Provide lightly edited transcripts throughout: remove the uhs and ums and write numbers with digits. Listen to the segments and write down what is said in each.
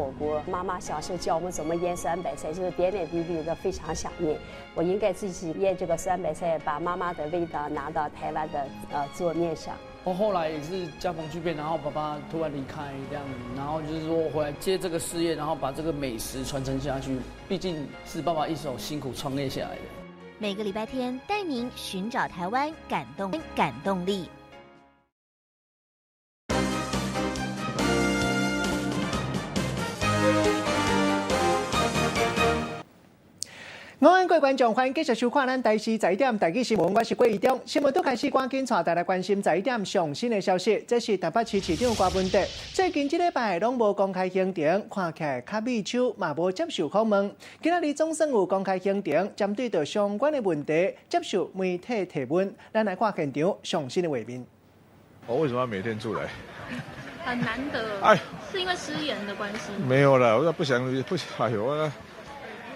火鍋。媽媽小時候教我們怎麼醃酸白菜，就是點點滴滴都非常想念。我應該自己醃這個酸白菜，把媽媽的味道拿到台灣的桌面上。我後來也是家逢巨變，然後爸爸突然離開這樣，然後就是說回來接這個事業，然後把這個美食傳承下去。畢竟是爸爸一手辛苦創業下來的。每個禮拜天帶您尋找台灣感動感動力。午安，各位觀眾，歡迎繼續收看咱台視十一點台語新聞，我是郭怡中。新聞拄開始，趕緊帶大家關心十一點上新的消息。這是台北市市長柯文哲，最近這禮拜攏無公開行程，看起來較秘手，嘛無接受訪問。今仔日總算有公開行程，針對著相關的問題接受媒體提問。咱來看現場上新的畫面。我為什麼要每天出來？很難得，哎，是因為失言的關係？沒有啦，我不想不想，哎呦我。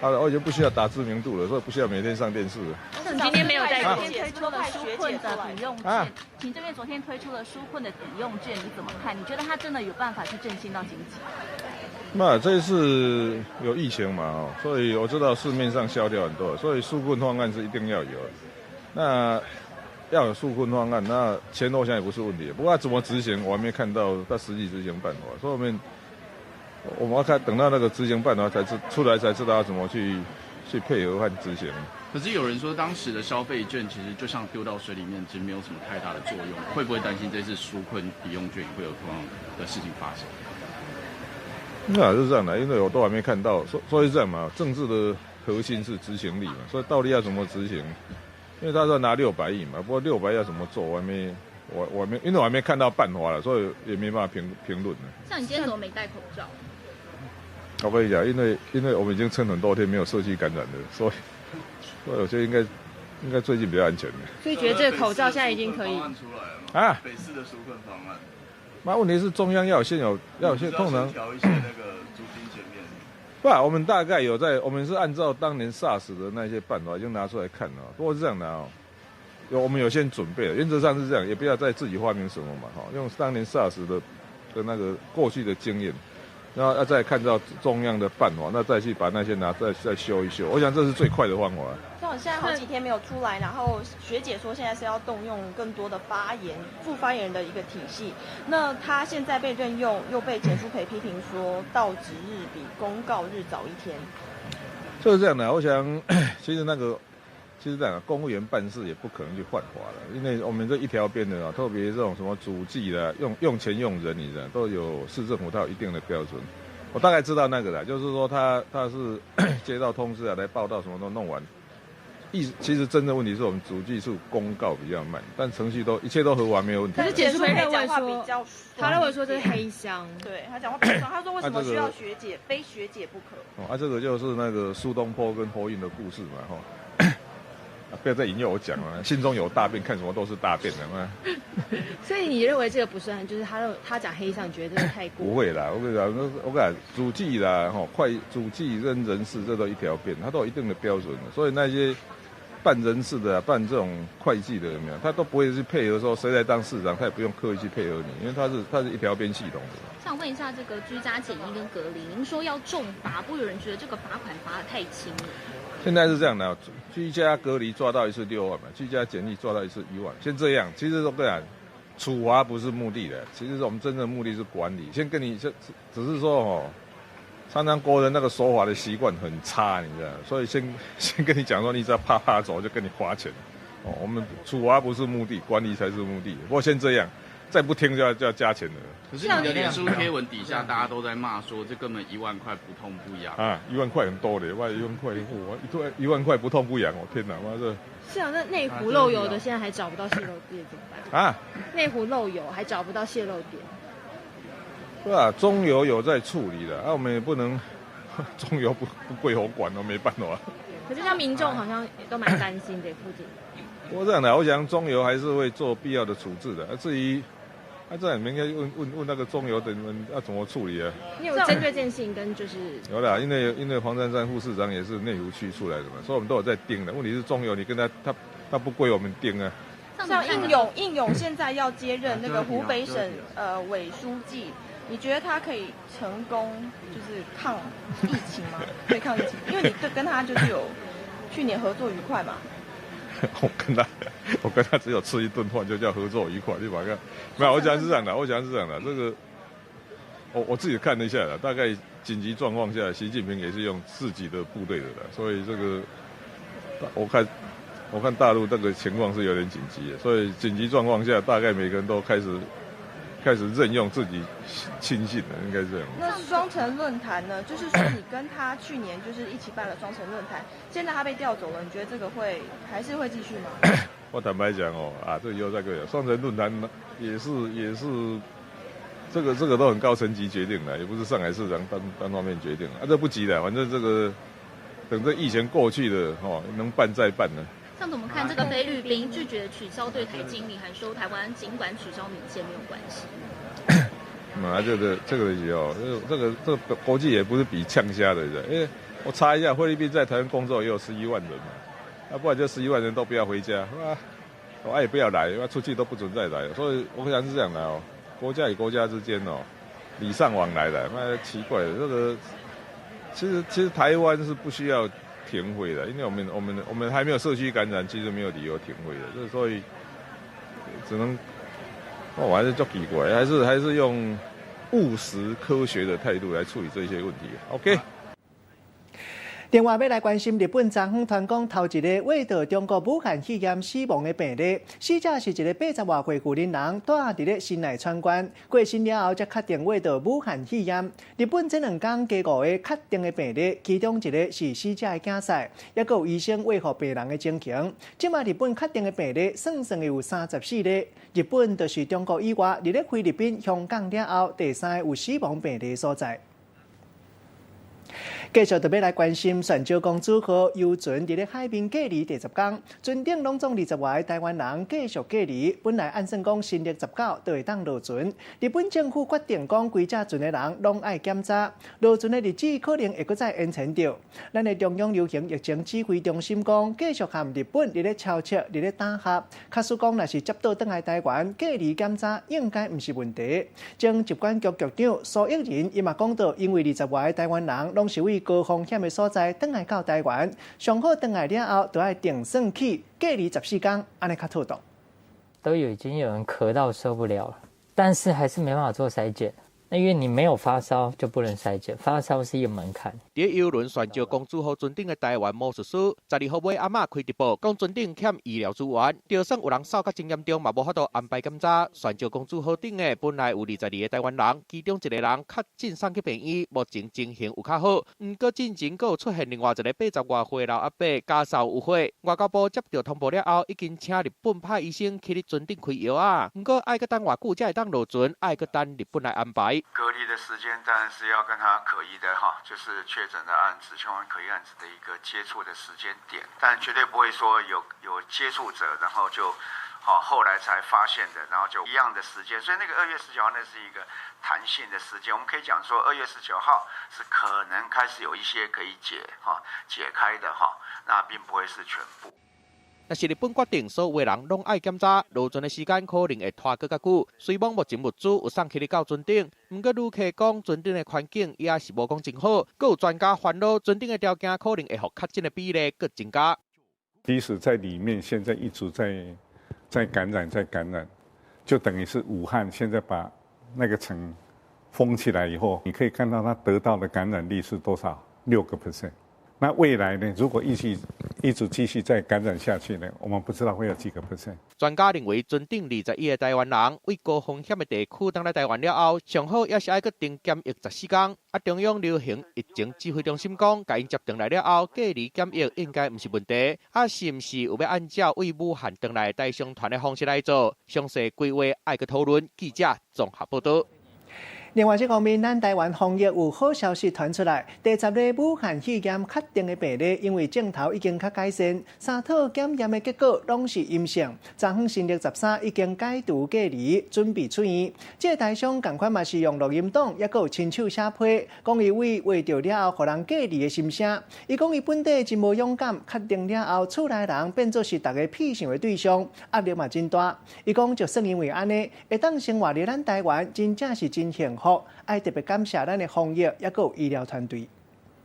好了，我已經不需要打知名度了，所以不需要每天上電視了。你今天沒有帶？昨天推出了紓困的抵用券，行政院昨天推出了紓困的抵用券，你怎麼看？你覺得他真的有辦法去振興到經濟？那這次有疫情嘛，所以我知道市面上銷掉很多，所以紓困方案是一定要有。那要有紓困方案，那錢我想也不是問題，不過怎麼執行，我還沒看到他實際執行辦法，所以我們要看等到那個執行辦法才知出來，才知道要怎麼去配合和執行。可是有人說，當時的消費券其實就像丟到水裡面，其實沒有什麼太大的作用。會不會擔心這次紓困抵用券會有同樣的事情發生？那是這樣的，因為我都還沒看到，所以這樣嘛，政治的核心是執行力嘛，所以到底要怎麼執行？因為他說拿600億嘛，不過六百億要怎麼做，我還沒。我沒，因為我還沒看到辦法了，所以也沒辦法評論。像你今天怎麼沒戴口罩？我跟你講，因為我們已經撐很多天沒有社區感染了，所以我覺得應該最近比較安全的。所以覺得這個口罩現在已經可以啊？北市的紓困方案。那問題是中央要先有要先通常調一些那個租金減免。不，我們大概有在，我們是按照當年 SARS 的那些辦法已經拿出來看了。不過是這樣的哦。有我們有先準備了，原則上是這樣，也不要再自己發明什麼嘛，哈，用當年 SARS 的那個過去的經驗，然後要再看到中央的辦法，那再去把那些拿再修一修，我想這是最快的方法。像我現在好幾天沒有出來，然後學姐說現在是要動用更多的發言副發言人的一個體系，那他現在被任用，又被簡舒培批評說到職日比公告日早一天。就是這樣的，我想其實那個。其實這樣，公務員辦事也不可能去犯法了，因為我們這一條邊的啊，特別這種什麼主計的，用錢用人，你知道，都有市政府它有一定的標準。我大概知道那個啦，就是說他是接到通知啊，來報到什麼都弄完。意思其實真正問題是我們主計處公告比較慢，但程序都一切都合完沒有問題。可是簡舒培認為說，他認為說這是黑箱。對他講話比較爽，他說為什麼需要學姐，非學姐不可。哦，啊，這個就是那個蘇東坡跟侯印的故事嘛，哈。不要再引誘我講了，心中有大便，看什麼都是大便的嘛。所以你認為這個不算，就是他講黑箱，覺得這個太過？不會啦，我跟你講，我跟你講，主計啦，吼，會主計跟人事這都一條邊，他都有一定的標準的。所以那些辦人事的、辦這種會計的，有沒有？他都不會去配合說誰來當市長，他也不用刻意去配合你，因為他是一條邊系統的。想問一下，這個居家檢疫跟隔離，您說要重罰，不過有人覺得這個罰款罰得太輕了。現在是這樣的，居家隔離抓到一次6萬嘛，居家檢疫抓到一次1萬，先這樣。其實都這樣，處罰不是目的的，其實我們真正的目的是管理。先跟你這只是說哦，常常國人那個守法的習慣很差，你知道，所以先跟你講說，你只要啪啪走就跟你罰錢。哦，我們處罰不是目的，管理才是目的。不過先這樣，再不聽就要加錢了。可是你的臉書貼文底下，大家都在罵說，這根本1萬塊不痛不癢啊！1萬塊很多的，哇，1萬塊，我一萬塊不痛不癢，我天哪，媽這！是啊，那內湖漏油的現在還找不到洩漏點怎麼辦？啊？內湖漏油還找不到洩漏點。對啊，中油有在處理的，啊，我們也不能中油不歸我管，我沒辦法。可是像民眾好像也都蠻擔心的附近。不過這樣的，我想中油還是會做必要的處置的，啊，至於。啊，這你們應該問問問那個中油的，你們要怎麼處理啊？你有針對這件事情跟就是有啦，因為黃珊珊副市長也是內湖區出來的嘛，所以我們都有在盯的。問題是中油，你跟他不歸我們盯啊。像應勇現在要接任那個湖北省委書記，你覺得他可以成功就是抗疫情嗎？對抗疫情，因為你對跟他就是有去年合作愉快嘛。我跟他只有吃一頓飯就叫合作愉快，你把個沒有，我講是這樣的，我講是這樣的，這個我自己看了一下啦，大概緊急狀況下，習近平也是用自己的部隊的啦，所以這個我看大陸這個情況是有點緊急的，所以緊急狀況下，大概每個人都開始任用自己親信的，應該是這樣。那雙城論壇呢？就是說你跟他去年就是一起辦了雙城論壇，現在他被調走了，你覺得這個會還是會繼續嗎？我坦白講哦，啊，這個以後再講。雙城論壇也是這個都很高層級決定的，也不是上海市長單方面決定的。啊，這不急的，反正這個等這疫情過去了，哦，能辦再辦呢。像怎麼看這個菲律賓拒絕取消對台禁令，還說台灣儘管取消免簽沒有關係？啊，這個哦，這個國際也不是比嗆聲的，因為我查一下，菲律賓在台灣工作也有11萬人嘛，啊，不然就十一萬人都不要回家，啊，我也不要來，出去都不准再來，所以我想是這樣的哦，國家與國家之間哦，禮尚往來的，那奇怪的，這個其實台灣是不需要停飛的，因為我們還沒有社區感染，其實沒有理由停飛的，這所以只能，我還是足奇怪，還是用務實科學的態度來處理這些問題。OK。另外，欲來關心日本昨昏傳講頭一个秽著中國武漢肺炎死亡的病例，死者是一个80外歲婦人人，蹛佇咧心內川縣，過身了後才確定秽著武漢肺炎。日本這兩工加五个確定的病例，其中一个是死者的囝婿，抑閣有醫生餵予病人的情形。這馬日本確定的病例算算有34例，日本就是中國以外，佇咧菲律賓、香港了後，第三个有死亡病例所在。繼續特別來關心船石公主號遊船佇咧海面隔離第10工，船頂攏總20外个台灣人繼續隔離。本來按算講新曆19就會當落船，日本政府決定講規隻船的人攏愛檢查，落船的日子可能會閣再延長著。咱的中央流行疫情指揮中心講，繼續和日本佇咧敲切，佇咧打合。假使講若是接倒轉來台灣隔離檢查，應該毋是問題。前疾管局局長蘇益仁伊嘛講到，因為20外个台灣人攏是為高風險的所在，轉來到台灣，上好轉來了後，就愛定算起隔離14工，按呢較妥當。都有已經有人咳到受不了了，但是還是沒辦法做篩檢。那因為你沒有發燒就不能篩檢，發燒是一個門檻。佇郵輪船石公主號船頂的台灣魔術師，12號尾暗仔開直播，講船頂欠醫療資源，就算有人嗽甲真嚴重，嘛無法度安排檢查。船石公主號頂的本來有22個台灣人，其中一個人確診送去病院，目前情形有較好。毋過進前閣有出現另外一個80外歲老阿伯咳嗽有血，外交部接到通報了後，已經請日本派醫生去佇船頂開藥啊。毋過愛閣等偌久才會當落船，愛閣等日本來安排。隔離的時間當然是要跟他可疑的哈，就是確診的案子、相關可疑案子的一個接觸的時間點，但絕對不會說有接觸者，然後就好後來才發現的，然後就一樣的時間，所以那個2月19號那是一個彈性的時間，我們可以講說2月19號是可能開始有一些可以解開的哈，那並不會是全部。若是日本決定所有人攏愛檢查，落船的時間可能會拖閣較久。雖罔目前物資有送去咧到船頂，毋過旅客講船頂的環境也是無講真好。閣有專家煩惱，船頂的條件可能會予確診的比例閣增加。即使在裡面，現在一直在感染，在感染，就等於是武漢現在把那個城封起來以後，你可以看到它得到的感染率是多少？6個 percent。那未來呢？如果一直繼續再感染下去呢？我們不知道會有幾個 percent。專家認為，船頂21個台灣人為高風險的地區轉來台灣了後，上好也是愛閣定檢疫14工。啊，中央流行疫情指揮中心講，共𪜶接轉來了後，隔離檢疫應該毋是問題。啊，是毋是有欲按照對武漢轉來台商團的方式來做？詳細規劃愛閣討論。記者綜合報道。另外這方面，咱台灣防疫有好消息傳出來，第10例武漢肺炎確定的病例，因為症頭已經較改善，三套檢驗的結果攏是陰性。昨昏新曆13已經解除隔離，準備出院。這個台商仝款嘛是用錄音檔，抑閣有親手寫批，講伊為話著了後，予人隔離的心聲。伊講伊本底真無勇敢，確定了後，厝內人變做是逐家痞想的對象，壓力嘛真大。伊講就算因為按呢，會當生活佇咱台灣，真正是真幸福。福，愛特別感謝咱的防疫，抑閣有醫療團隊。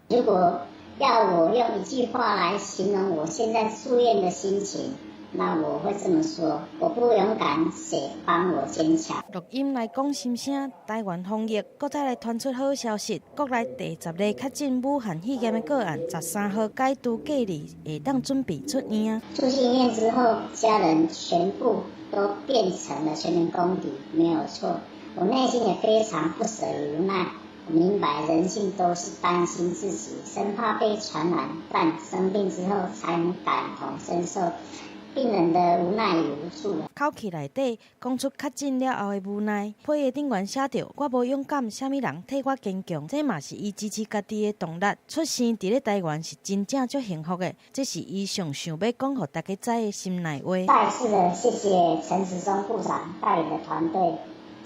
如果要我用一句話來形容我現在住院的心情，那我會這麼說：我不勇敢，誰幫我堅強？錄音來講心聲，台灣防疫閣再來傳出好消息，國內第10例確診武漢肺炎的個案，13號解除隔離，會當準備出院。出醫院之後，家人全部都變成了全民公敵，沒有錯。我內心也非常不捨與無奈。我明白人性都是擔心自己，生怕被傳染，但生病之後才能感同身受病人的無奈與無助。口氣內底講出確診了後的無奈，批的頂懸寫著：我無勇敢，啥物人替我堅強？這嘛是伊支持家己的動力。出生佇咧台灣是真正足幸福的，這是伊上想欲講予大家知的心內話。再次的謝謝陳時中部長帶領的團隊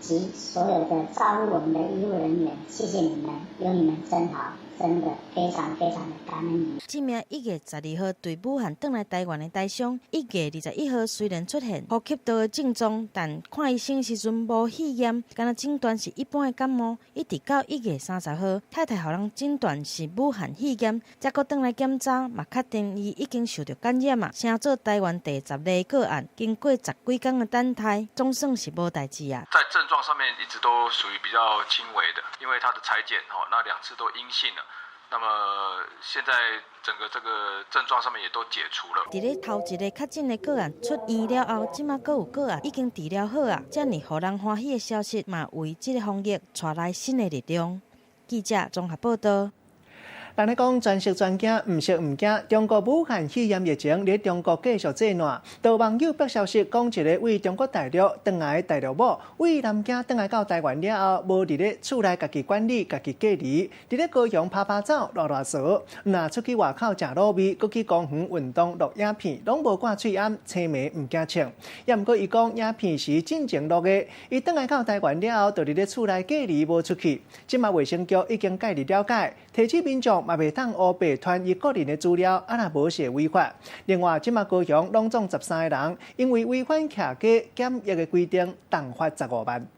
及所有的照顧我們的醫護人員，謝謝你們，有你們真好，真的非常非常的感恩你們。這名1月12號對武漢轉來台灣的台商，1月21號雖然出現呼吸道的症狀，但看醫生時陣無肺炎，敢若診斷是一般的感冒。一直到1月30號，太太予人診斷是武漢肺炎，才閣轉來檢查，嘛確定伊已經受著感染啊，成做台灣第10例個案。經過十幾工的等待，總算是無代誌啊。在症狀上面一直都屬於比較輕微的，因為他的採檢那兩次都陰性了。那麼現在整個這個症狀上面也都解除了。佇咧頭一个確診的個案出院了後，這馬閣有個案已經治療好啊！遮爾予人歡喜的消息，嘛為這个防疫帶來新的力量。記者綜合報道。人咧講全食全驚，毋識毋驚。中國武漢肺炎疫情佇中國繼續製亂。有網友爆消息講，一个對中國大陸轉來的大陸某，對南京轉來到台灣了後，無佇咧厝內家己管理、家己隔離，佇咧高雄趴趴走、賴賴趖，若出去外口食滷味，閣去公園運動、錄影片，攏無掛喙罨，青暝毋驚穿。抑毋過伊講影片是進前錄的，伊轉來到台灣了後，就佇咧厝內隔離無出去。這馬衛生局已經介入了解，提醒民眾嘛袂當烏白傳伊個人的資料，啊若無是會違法。另外，這馬高雄攏總13個人，因為違反徛家檢疫的規定，重罰15萬。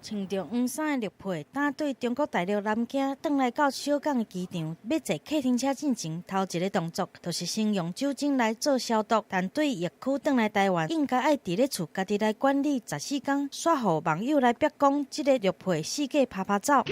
穿著黃衫的綠皮，當對中國大陸南京轉來到小港的機場，欲坐客停車進前，頭一个動作就是先用酒精來做消毒。但對疫區轉來台灣，應該愛佇咧厝家己來管理14工，煞予網友來逼講，這个綠皮四界趴趴走。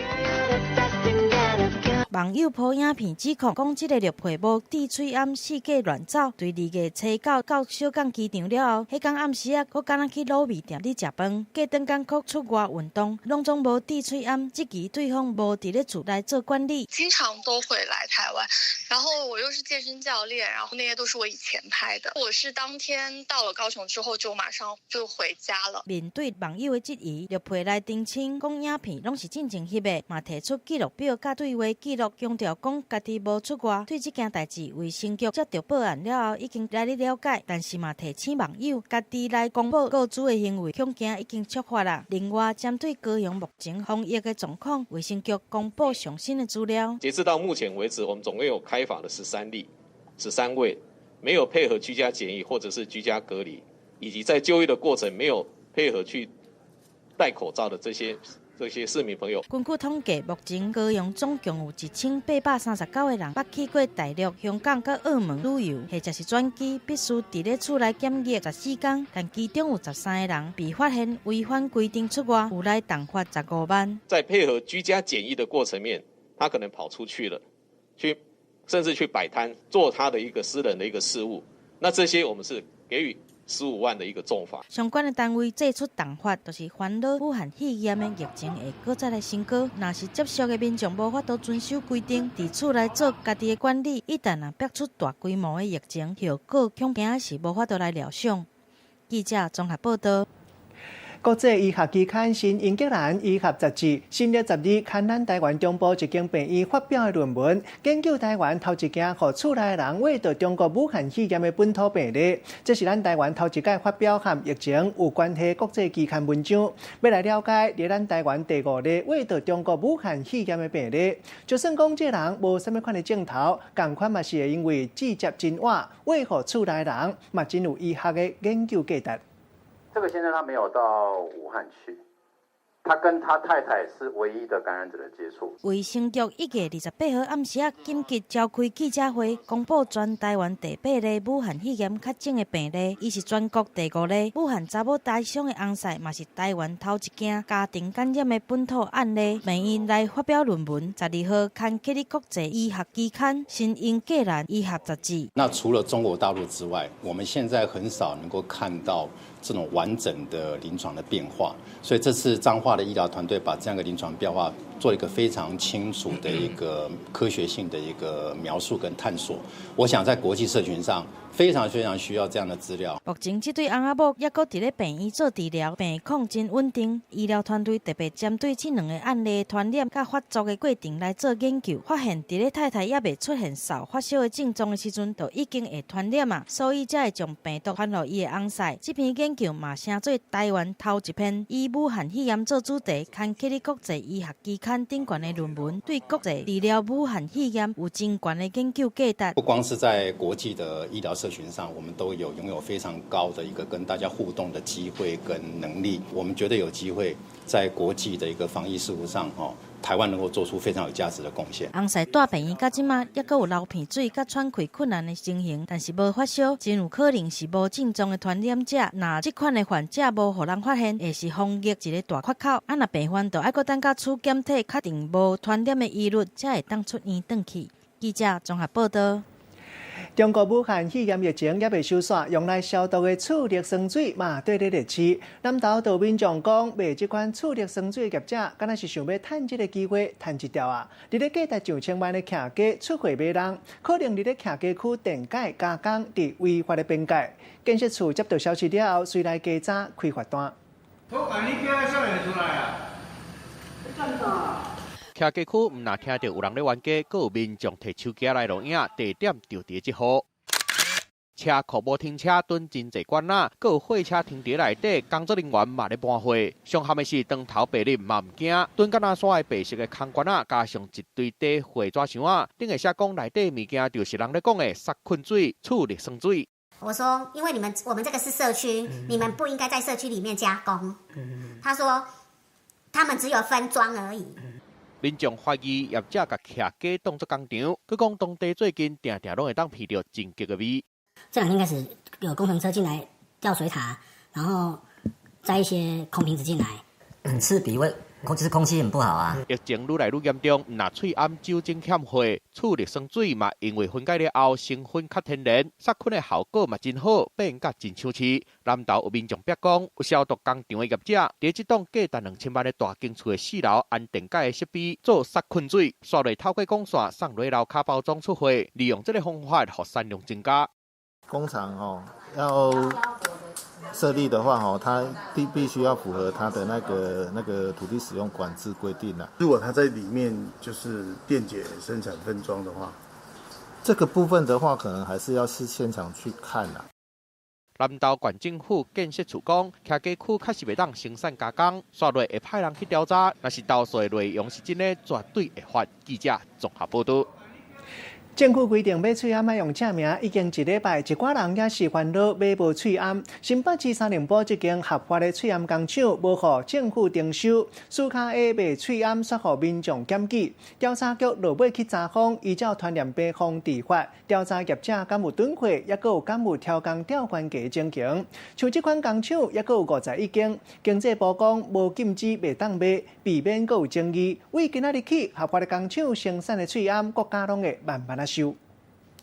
網友 PO 影片指控，講這个綠皮無戴喙罨，四界亂走。對2月初9到小港機場了後，彼工暗時仔，閣敢若去滷味店咧食飯，隔轉工閣出外運動，攏總無戴喙罨，質疑對方無佇咧厝內做管理。經常都會來台灣，然後我又是健身教練，然後那些都是我以前拍的。我是當天到了高雄之後就馬上就回家了。面對網友的質疑，綠皮來澄清，講影片攏是進前翕的，嘛提出記錄表佮對話記錄，強調講家己無出外。對這件代誌，衛生局接著報案了後，已經來咧了解，但是嘛提醒網友家己來公布個資的行為，恐驚已經觸法啦。另外，針對高雄目前防疫的狀況，衛生局公布上新的資料。截至到目前為止，我們總共有開罰了13例，13位沒有配合居家檢疫或者是居家隔離，以及在就醫的過程沒有配合去戴口罩的這些市民朋友。根據統計，目前高雄總共有1839個人捌去過大陸、香港佮澳門旅遊，或者是轉機，必須佇咧厝內檢疫14工。但其中有13個人被發現違反規定出外，有來重罰15萬。在配合居家檢疫的過程面，他可能跑出去了，去甚至去擺攤做他的一個私人的一個事務。那這些我們是給予15萬的一個重罰。相關的單位祭出重罰，就是煩惱武漢肺炎的疫情會閣再來升高。若是接觸的民眾無法度遵守規定，佇厝內做家己的管理，一旦若爆出大規模的疫情，後果恐驚是無法度來料想。記者綜合報道。國際醫學期刊《新英格蘭醫學雜誌》新曆12刊咱台灣中部一間病院發表的論文，研究台灣頭一件予厝內人秽著中國武漢肺炎的本土病例。這是咱台灣頭一擺發表和疫情有關係國際期刊文章。欲來了解，佇咱台灣第五例秽著中國武漢肺炎的病例，就算講這人無啥物款的症頭，仝款嘛是會因為接觸真晚，秽予厝內人，嘛真有醫學的研究價值。這個先生他沒有到武漢去，他跟他太太是唯一的感染者的接觸。衛生局1月28號暗時仔緊急召開記者會，公布全台灣第八例武漢肺炎確診的病例，伊是全國第五例。武漢查某台商的翁婿，嘛是台灣頭一件家庭感染的本土案例。病院來發表論文，12號刊去佇國際醫學期刊《新英格蘭醫學雜誌》。那除了中國大陸之外，我們現在很少能夠看到這種完整的臨床的變化，所以這次彰化的醫療團隊把這樣的臨床變化做一個非常清楚的一個科學性的一個描述跟探索。我想在國際社群上非常非常需要這樣的資料。目前這對翁仔某猶閣佇咧病院做治療，病況真穩定。醫療團隊特別針對這兩個案例傳染佮發作的過程來做研究，發現佇咧太太猶未出現嗽發燒的症狀的時陣，就已經會傳染啊，所以才會將病毒傳予伊的翁婿。這篇研究嘛，成做台灣頭一篇以武漢肺炎做主題，刊去佇國際醫學期刊頂懸的論文，對國際治療武漢肺炎有真懸的研究價值。不光是在國際的醫療社群上，我們都有擁有非常高的一個跟大家互動的機會跟能力。我們絕對有機會在國際的一個防疫事務上，台灣能夠做出非常有價值的貢獻。翁婿蹛病院到這馬，猶閣有流鼻水、佮喘氣困難的情形，但是無發燒，真有可能是無症狀的傳染者。若這款的患者無予人發現，會是防疫一個大缺口。啊，若病患就愛閣等到取檢體確定無傳染的疑慮，才會當出院轉去。記者綜合報道。中國武漢肺炎疫情猶未收煞，用來消毒的次氯酸水嘛綴咧熱市。南投就民眾講，賣這款次氯酸水的業者，敢若是想欲趁這个機會趁一條啊！佇咧價值上千萬的徛家出貨買人，可能佇咧徛家區電解加工，佇違法的邊界。建設處接到消息了後，隨來稽查開罰單。我你叫少年出來啊！徛家區毋若聽著有人咧冤家，閣有民眾提手機來錄影，地點就佇這號。車庫無停車，囤真濟罐仔，閣有貨車停佇內底，工作人員嘛咧搬貨。上譀的是當頭白日嘛毋驚，囤甲若山的白色的空罐仔，加上一堆底貨紙箱仔，頂下寫講內底物件就是人咧講的殺菌水、次氯酸水。我說，因為你們我們這個是社區，你們不應該在社區裡面加工。他說，他們只有分裝而已。民眾懷疑業者共徛家當作工廠，閣講當地最近定定攏會當聞著真激的味。這兩天開始有工程車進來吊水塔，然後載一些空瓶子進來，很刺鼻味，就是空氣很不好啊。疫情愈來愈嚴重，毋若喙罨酒精欠貨，次氯酸水嘛，因為分解了後成分較天然，殺菌的效果嘛真好，變甲真搶市。南投有民眾逼講，有消毒工廠的業者，佇這棟價值2000萬的大間厝的四樓安電解的設備做殺菌水，煞落透過管線送落樓跤包裝出貨，利用這个方法，予產量增加。工廠哦，要設立的話，吼，它必須要符合它的那個土地使用管制規定啦。如果它在裡面就是電解生產分裝的話，這個部分的話，可能還是要去現場去看啦。南投縣政府建設處講，徛家區確實袂當生產加工，煞落會派人去調查，若是投訴的內容是真的，絕對會罰。記者綜合報道。政府規定買喙罨愛用證明，已經一禮拜，一寡人猶是煩惱買無喙罨。新北市三重埔這間合法的喙罨工廠，無予政府徵收，私跤下賣喙罨，煞予民眾檢舉。調查局落尾去查封，依照傳染病防治法調查業者敢有囤貨，抑閣有敢有超工吊懸價情形。像這款工廠，抑閣有51間。經濟部講無禁止袂當賣，避免閣有爭議。為今仔日起，合法的工廠生產的喙罨，國家攏會慢慢仔收。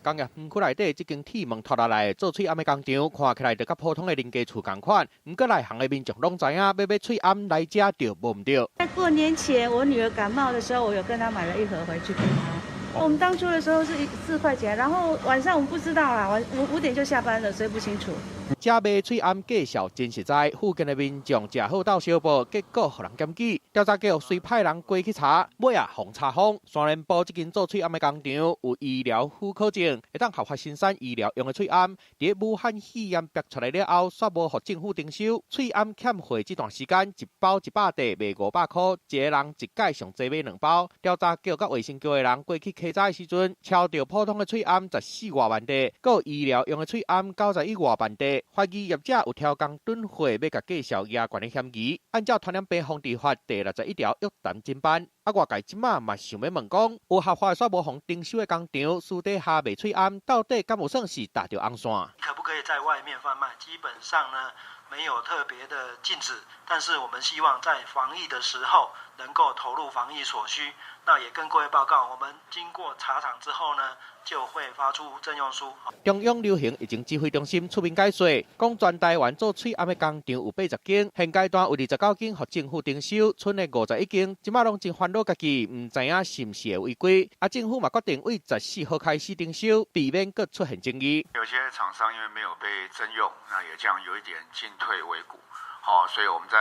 工業園區內底這間鐵門拖落來做喙罨的工廠，看起來就佮普通的人家厝仝款。毋過內行的民眾攏知影，欲買喙罨來遮就無毋著。在過年前，我女兒感冒的時候，我有跟她買了一盒回去給她。我們當初的時候是4塊錢，然後晚上我們不知道啦，晚5點就下班了，所以不清楚。遮賣喙罨價數真實在，附近的民眾食好鬥相報，結果予人檢舉。調查局隨派人過去查，尾仔予查封。三連埔這間做喙罨的工廠有醫療許可證，會當合法生產醫療用的喙罨。佇武漢肺炎爆出來了後，煞無予政府徵收。喙罨欠貨這段時間，一包100塊，賣500塊，一个人一擺上濟買兩包。調查局佮衛生局的人過去稽查的時陣，抄著普通的喙罨14外萬塊，閣有醫療用的喙罨91外萬塊。怀疑业者有超工囤货欲共价数压悬的嫌疑。按照传染病防治法第61条约谈侦办。啊，外界这马嘛想欲问讲，有合法煞无予征收的工厂，私底下卖喙罨，到底敢有算是踏著红线？可不可以在外面贩卖？基本上呢，没有特别的禁止，但是我们希望在防疫的时候能够投入防疫所需。那也跟各位报告，我们经过查厂之后呢，就会发出征用书。中央流行疫情指挥中心出面解说，讲全台湾做喙罨的工厂有80间，现阶段有29间予政府征收，賰的51间，这马拢真烦恼家己，毋知影是毋是会违规。啊，政府嘛决定对14号开始征收，避免阁出现争议。有些厂商因为没有被征用，那也这样有一点进退维谷。好，所以我们在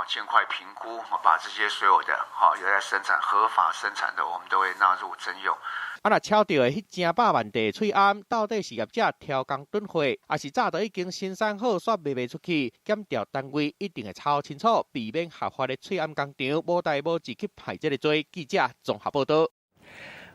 尽快评估，把这些所有的有在生产合法生产的，我们都会纳入征用。啊，若抄著的彼成百万袋喙罨，到底是业者超工囤货，抑是早就已经生产好，煞卖袂出去？检调单位一定会查清楚，避免合法的喙罨工厂无代无志去派这个罪。记者综合报道。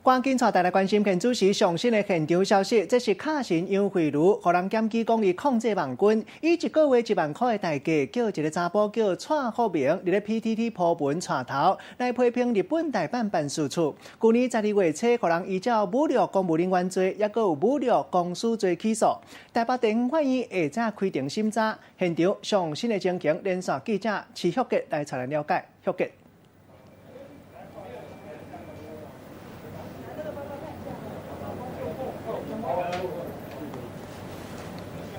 赶紧带大家关心现主时上新的现场消息，这是卡神杨惠如，予人检举讲伊控制网军，以一个月1万块的代价，叫一个查埔叫蔡福明，伫咧 PTT 铺文带头来批评日本大阪办事处。去年12月初，予人依照侮辱公务人员罪，抑阁有侮辱公司罪起诉。台北地方法院下早开庭审查，现场上新的情形，连线记者徐旭杰来带来了解。旭杰。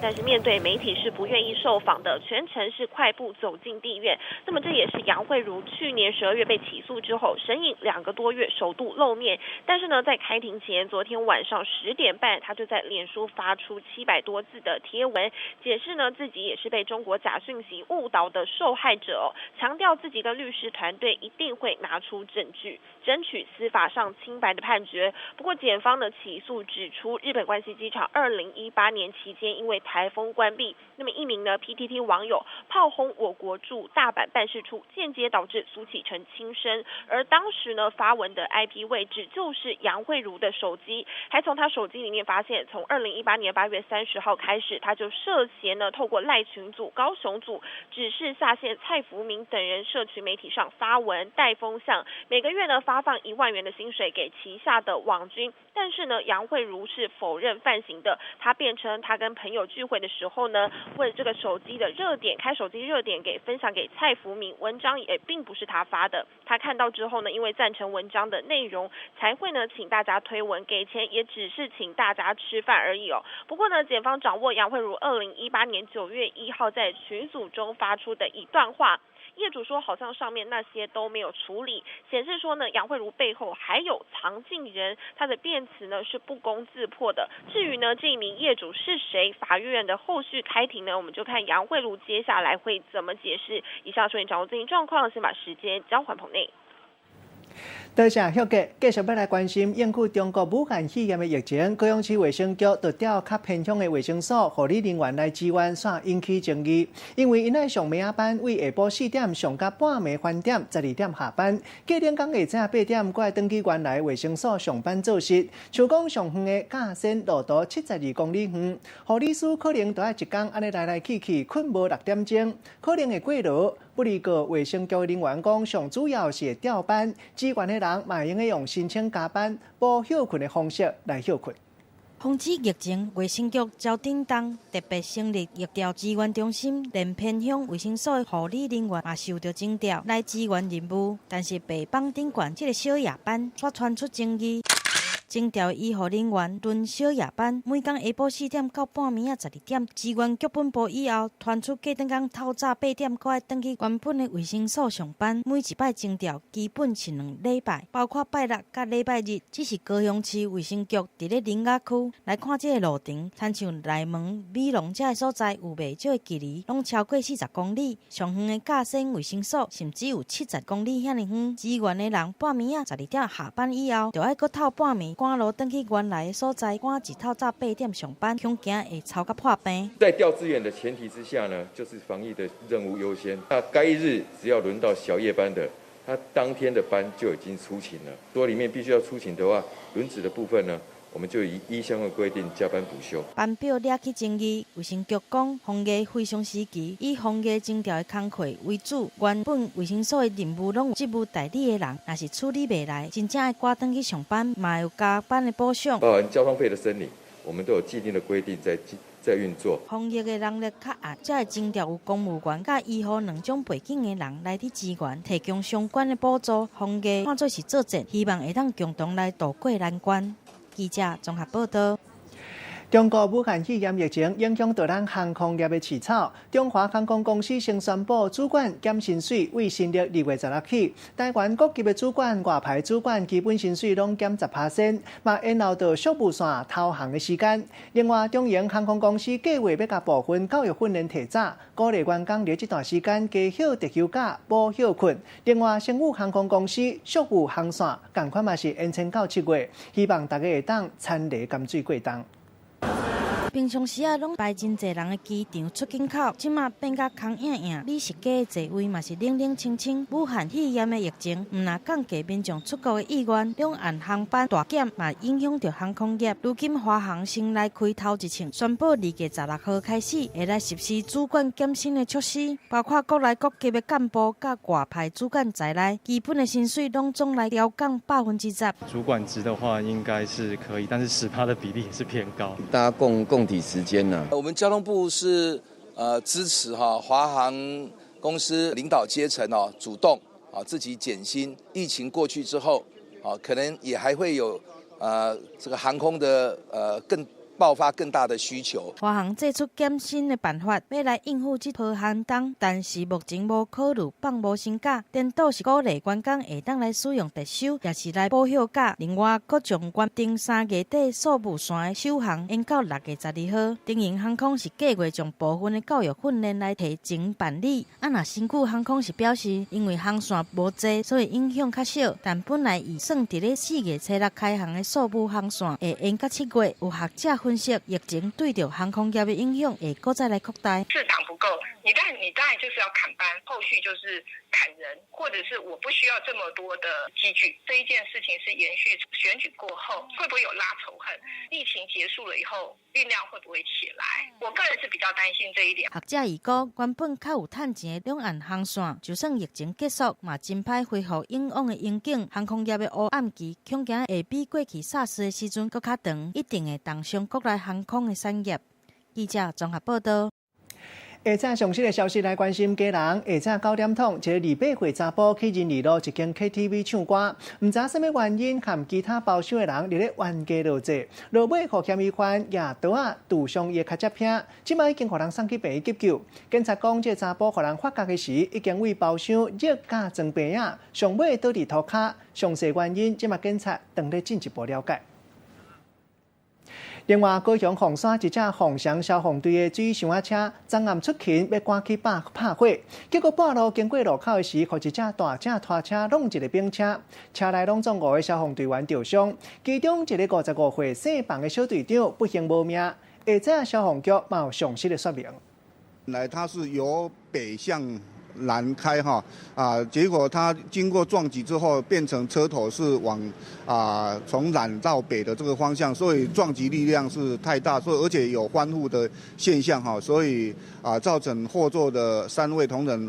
但是面对媒体是不愿意受访的，全程是快步走进地院。那么这也是杨惠如去年12月被起诉之后，神隐2个多月首度露面。但是呢，在开庭前，昨天晚上10点半，他就在脸书发出700多字的贴文，解释呢自己也是被中国假讯息误导的受害者，强调自己跟律师团队一定会拿出证据，争取司法上清白的判决。不过检方的起诉指出，日本关西机场2018年期间因为台风关闭，那么一名呢 PTT 网友炮轰我国驻大阪办事处，间接导致苏启成轻生。而当时呢发文的 IP 位置就是杨惠如的手机，还从他手机里面发现，从2018年8月30号开始，他就涉嫌呢透过赖群组、高雄组指示下线蔡福明等人社群媒体上发文带风向，每个月呢发放1万元的薪水给旗下的网军。但是呢，杨惠如是否认犯行的，他辩称他跟朋友聚会的时候呢，问这个手机的热点，开手机热点给分享给蔡福明，文章也并不是他发的。他看到之后呢，因为赞成文章的内容，才会呢请大家推文给钱，也只是请大家吃饭而已哦。不过呢，检方掌握杨惠如2018年9月1号在群组中发出的一段话。业主说，好像上面那些都没有处理，显示说呢，杨惠如背后还有藏镜人，他的辩词呢是不攻自破的。至于呢这一名业主是谁，法院的后续开庭呢，我们就看杨惠如接下来会怎么解释。以上说明掌握最新状况，先把时间交还棚内。多谢旭杰，继续欲来关心应付中国武汉肺炎的疫情，高雄市卫生局就调较偏乡的卫生所护理人员来支援，煞引起争议。因为𪜶爱上暝仔班，为下晡4点上到半暝翻点，12点下班，隔两工下早8点，阁爱转去原来卫生所上班做事。像讲上远的甲仙路途72公里远，护理师可能都爱一工按呢来来去去，睏无6点钟，可能会过劳。不过，卫生局人员讲，上主要是调班，支援的人嘛会用得用申请加班、补歇睏的方式来歇睏。防止疫情，卫生局招叮当特别成立疫调支援中心，连偏乡卫生所的护理人员嘛受到征调来支援任务，但是白枋顶悬这个小夜班却传出争议。征调医护人员轮小夜班，每工下晡4点到半暝仔12点，支援局本部以后，传出隔转工透早8点，阁爱转去原本的卫生所上班。每一摆征调基本是2礼拜，包括拜六佮礼拜日。只是高雄市卫生局伫咧苓雅区来看这个路程，亲像内门、美浓这个所在有袂少的距离，拢超过40公里。上远的甲仙卫生所甚至有70公里遐尔远。支援的人半暝仔12点下班以后，就爱阁透半暝。赶路转去原来的所在，赶一透早8点上班，恐惊会吵甲破病。在调资源的前提之下呢，就是防疫的任务优先。那该日只要轮到小夜班的，他当天的班就已经出勤了。说里面必须要出勤的话，轮值的部分呢，我們就以依相關規定加班補休。班表掠起爭議，衛生局講防疫非常時期，以防疫徵調的工課為主。原本衛生所的任務攏有職務代理的人，若是處理袂來，真正愛趕轉去上班，嘛有加班的補償。包含交通費的申領，我們都有既定的規定在運作。防疫的人力較壓，才會徵調有公務員佮醫護兩種背景的人來佇支援，提供相關的補助。防疫看做是作戰，希望會當共同來渡過難關。記者綜合報道。中國武漢肺炎疫情影響到咱航空業的市場。中華航空公司先宣布主管減薪水，為新曆2月16起，台灣各級的主管、外派主管基本薪水攏減10%，嘛延後到宿霧線投航的時間。另外，中榮航空公司計劃欲共部分教育訓練提早，鼓勵員工佇這段時間加歇特休假、補歇睏。另外，星宇航空公司宿霧航線仝款嘛是延長到7月，希望大家會當餐禮甘水過冬。平常時啊，攏排真濟人的機場出境口，這馬變甲空影影，美食街的座位嘛是冷冷清清。武漢肺炎的疫情，毋但降低民眾出國的意願，兩岸航班大減，嘛影響著航空業。如今華航先來開頭一槍，宣布2月16號開始會來實施主管減薪的措施，包括國內各級的幹部佮外派主管在內，基本的薪水攏總來調降10%。主管職的話應該是可以，但是10%的比例也是偏高。大家共體時艱呢。我們交通部是支持哈華航公司領導階層哦主動啊自己減薪。疫情過去之後啊，可能也還會有這個航空的更爆發更大的需求。華航祭出減薪的辦法，欲來應付這波寒冬，但是目前無考慮放無薪假，顛倒是鼓勵員工會當來使用特休，也是來補休假。另外，閣將原定3月底宿霧線的首航延到6月12號。長榮航空是計劃將部分的教育訓練來提前辦理。啊，若星宇航空是表示，因為航線無濟，所以影響較少。但本來預算佇咧4月初6開航的宿霧航線會延到7月。有學者分析，疫情對著航空業的影響會閣再來擴大。市場不夠，你當然就是要砍班，後續就是砍人，或者是我不需要這麼多的機具。這一件事情是延續選舉過後，會不會有拉仇恨？疫情結束了以後，運量會不會起來？我個人是比較擔心這一點。學者預估，原本較有趁錢的兩岸航線，就算疫情結束，嘛真歹恢復以往的榮景。航空業的烏暗期，恐驚會比過去 SARS 的時陣閣較長，一定會重傷國內航空的產業。記者綜合報道。下早上新的消息來關心家人。下早9點鐘，一個28歲查埔去仁義路一間 KTV 唱歌，毋知啥物原因，和其他包廂的人佇咧冤家落坐，落尾予嫌疑犯舉刀仔揬傷伊的跤脊骿，這擺已經予人送去病院急救。警察講，這個查埔予人發覺的時，已經為包廂熱甲裝病仔，上尾倒佇塗跤，詳細原因，這擺警察正咧進一步了解。另外，高雄鳳山一隻鳳翔消防隊的水箱仔車，昨暗出勤欲趕去拍火，結果半路經過路口的時，予一隻大隻拖車挵一個冰車，車內攏總5個消防隊員著傷，其中一個55歲姓彭的小隊長不幸無命。下早消防局嘛有詳細的說明。來，他是由北向南開哈啊，結果他經過撞擊之後，變成車頭是往從南到北的這個方向，所以撞擊力量是太大，所以而且有翻覆的現象哈，所以造成後座的3位同仁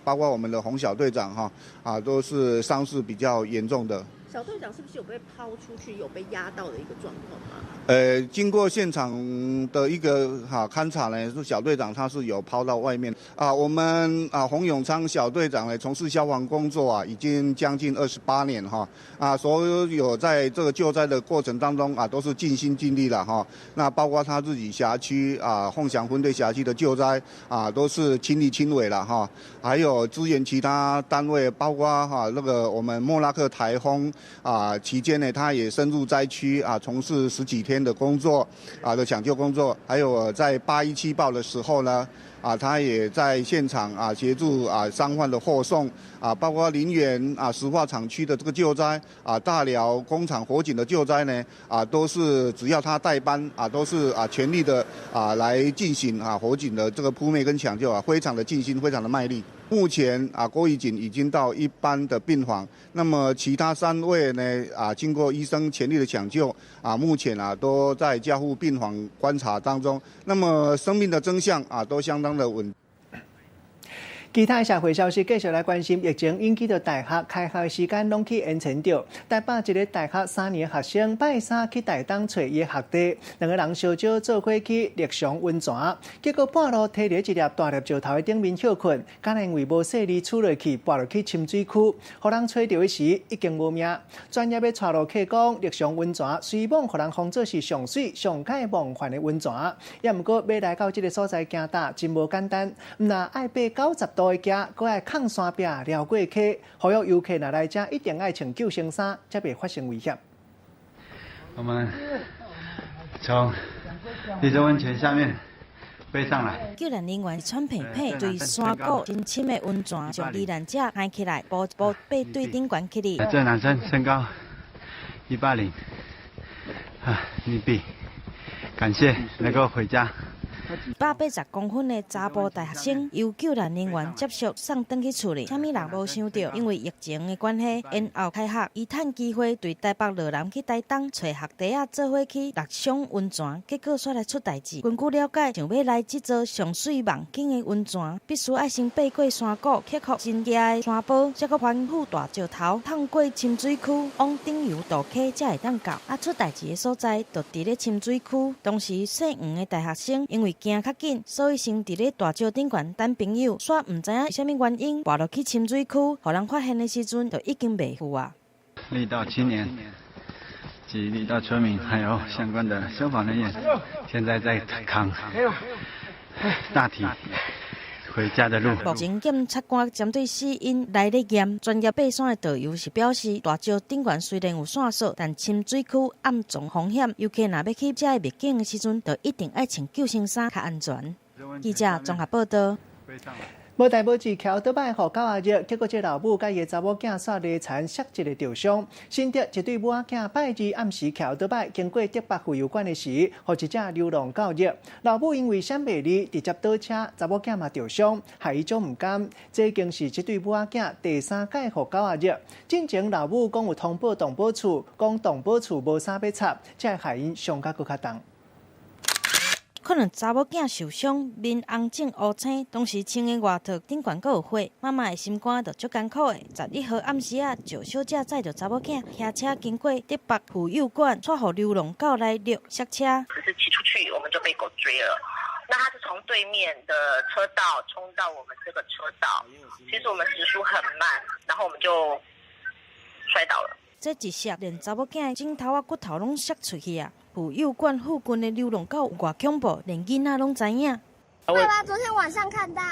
包括我們的洪小隊長哈都是傷勢比較嚴重的。小隊長是不是有被拋出去，有被壓到的一個狀況嗎？經過現場的一個勘查呢，是小隊長他是有拋到外面啊。我們洪永昌小隊長呢，從事消防工作已經將近28年哈啊，所有在這個救災的過程當中都是盡心盡力了哈。那包括他自己轄區鳳翔分隊轄區的救災都是親力親為了哈。還有支援其他單位，包括那個我們莫拉克颱風期間呢，他也深入災區從事10幾天的工作的搶救工作，還有在817爆的時候呢，他也在現場協助傷患的護送包括林園石化廠區的這個救災大寮工廠火警的救災呢都是只要他帶班都是全力的來進行火警的這個撲滅跟搶救非常的盡心，非常的賣力。目前啊，郭宜錦已經到一般的病房，那麼其他三位呢？啊，經過醫生全力的搶救，啊，目前啊都在加護病房觀察當中。那麼生命的徵象啊，都相當的穩。其他社會消息繼續來關心，疫情引起著大學開學時間攏去延遲著。台北一个大學三年學生拜三去台東揣伊學弟，兩个人相招做伙去綠松溫泉，結果半路提著一粒大粒石頭佇頂面歇睏，敢若因為無細膩杵落去，跋落去深水區，予人揣著時已經無命。專業的帶路客講，綠松溫泉雖罔予人封做是上媠上蓋夢幻的溫泉，也毋過欲來到這个所在行踏真無簡單，毋但愛爬90度的崎，閣愛崁山壁撩過溪，呼籲遊客若來遮一定愛穿救生衫，才袂發生危險。我們從綠松溫泉下面飛上來。救援人員喘屁屁，對山谷深深的溫泉將罹難者抬起來，步步爬對頂懸起去。這個男生身高180，啊，你比，感謝能夠回家。180公分的查埔大學生，由救援人員接續送轉去厝裡。啥物人無想著，因為疫情的關係，延後開學，伊趁機會對台北羅南去台東揣學弟仔做伙去樂松溫泉，結果煞來出代誌。根據了解，想欲來這座上媠夢境的溫泉，必須愛先爬過山谷，克服真崎的山坡，再閣翻赴大石頭，趟過深水區，往頂游渡溪才會當到。啊，出代誌的所在就佇咧深水區。當時姓黃的大學生因為行較緊，所以先佇咧大石頂懸等朋友，煞毋知影啥物原因，跋落去深水區，予人發現的時陣，就已經袂赴啊。綠島青年及綠島村民，還有相關的消防人員，現在在扛大體回家的路。目前檢察官針對死因來咧驗，專業爬山的導遊是表示，大石頂懸雖然有線索，但深水區暗藏風險，遊客若欲去遮个秘境的時陣，就一定愛穿救生衫較安全。記者綜合報道。無代無誌，騎倒擺予狗仔虐，結果這老母佮伊查某囝煞犁田摔一个著傷。新竹一對母仔囝拜二暗時騎倒擺經過竹北婦幼館的時，予一隻流浪狗虐。老母因為閃袂離，直接倒車，查某囝嘛著傷，害伊足毋甘。這已經是這對母仔囝第三擺予狗仔虐。進前老母講有通報動保處，講動保處無啥欲插，才會害𪜶傷甲閣較重。可能查某囝受傷，面紅腫烏青，當時穿的外套頂懸閣有血，媽媽的心肝就足艱苦的。11號暗時仔，趙小姐載著查某囝，騎車經過竹北婦幼館，煞予流浪狗來虐摔車。只是騎出去，我們就被狗追了。那他是從對面的車道衝到我們這個車道，其實我們時速很慢，然後我們就摔倒了。這一摔，連查某囝的枕頭仔骨頭攏摔出去啊！婦幼館附近的流浪狗有偌恐怖，連囡仔攏知影。爸爸昨天晚上看到，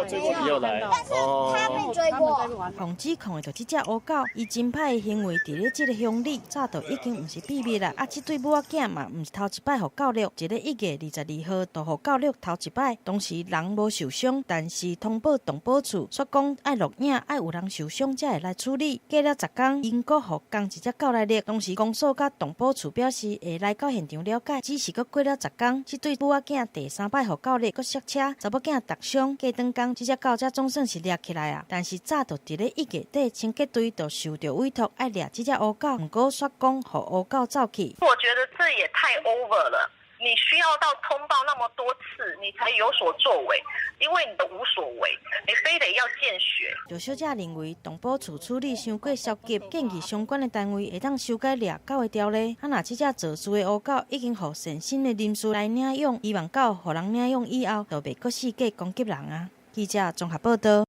追過沒有來，但是他被追過。防指控的就這隻烏狗，伊真歹的行為，佇咧這个鄉里早就已經毋是秘密啦。啊，這對母仔囝嘛，毋是頭一擺予狗虐，佇咧1月22號就予狗虐頭一擺，當時人無受傷，但是通報動保處，煞講愛錄影，愛有人受傷才會來處理。過了10天，𪜶閣予仝一隻狗來虐，當時公所佮動保處表示會來到現場了解，只是閣過了10天，這對母仔囝第三擺予狗虐，閣摔車，查某囝觸傷，過轉工，這隻狗才總算是掠起來啊！但是早就佇咧1月底，清潔隊就受著委託愛掠這隻烏狗，毋過煞講予烏狗走去。我覺得這也太 over 了，你需要到通報那麼多次，你才有所作為，因為你的無所為，你非得要見血。趙小姐認為動保處處理傷過消極，建議相關的單位會當修改掠狗的條例。啊，若這隻肇事的烏狗已經予善心的人士來領養，希望狗予人領養以後，就袂閣四界攻擊人啊。記者綜合報道。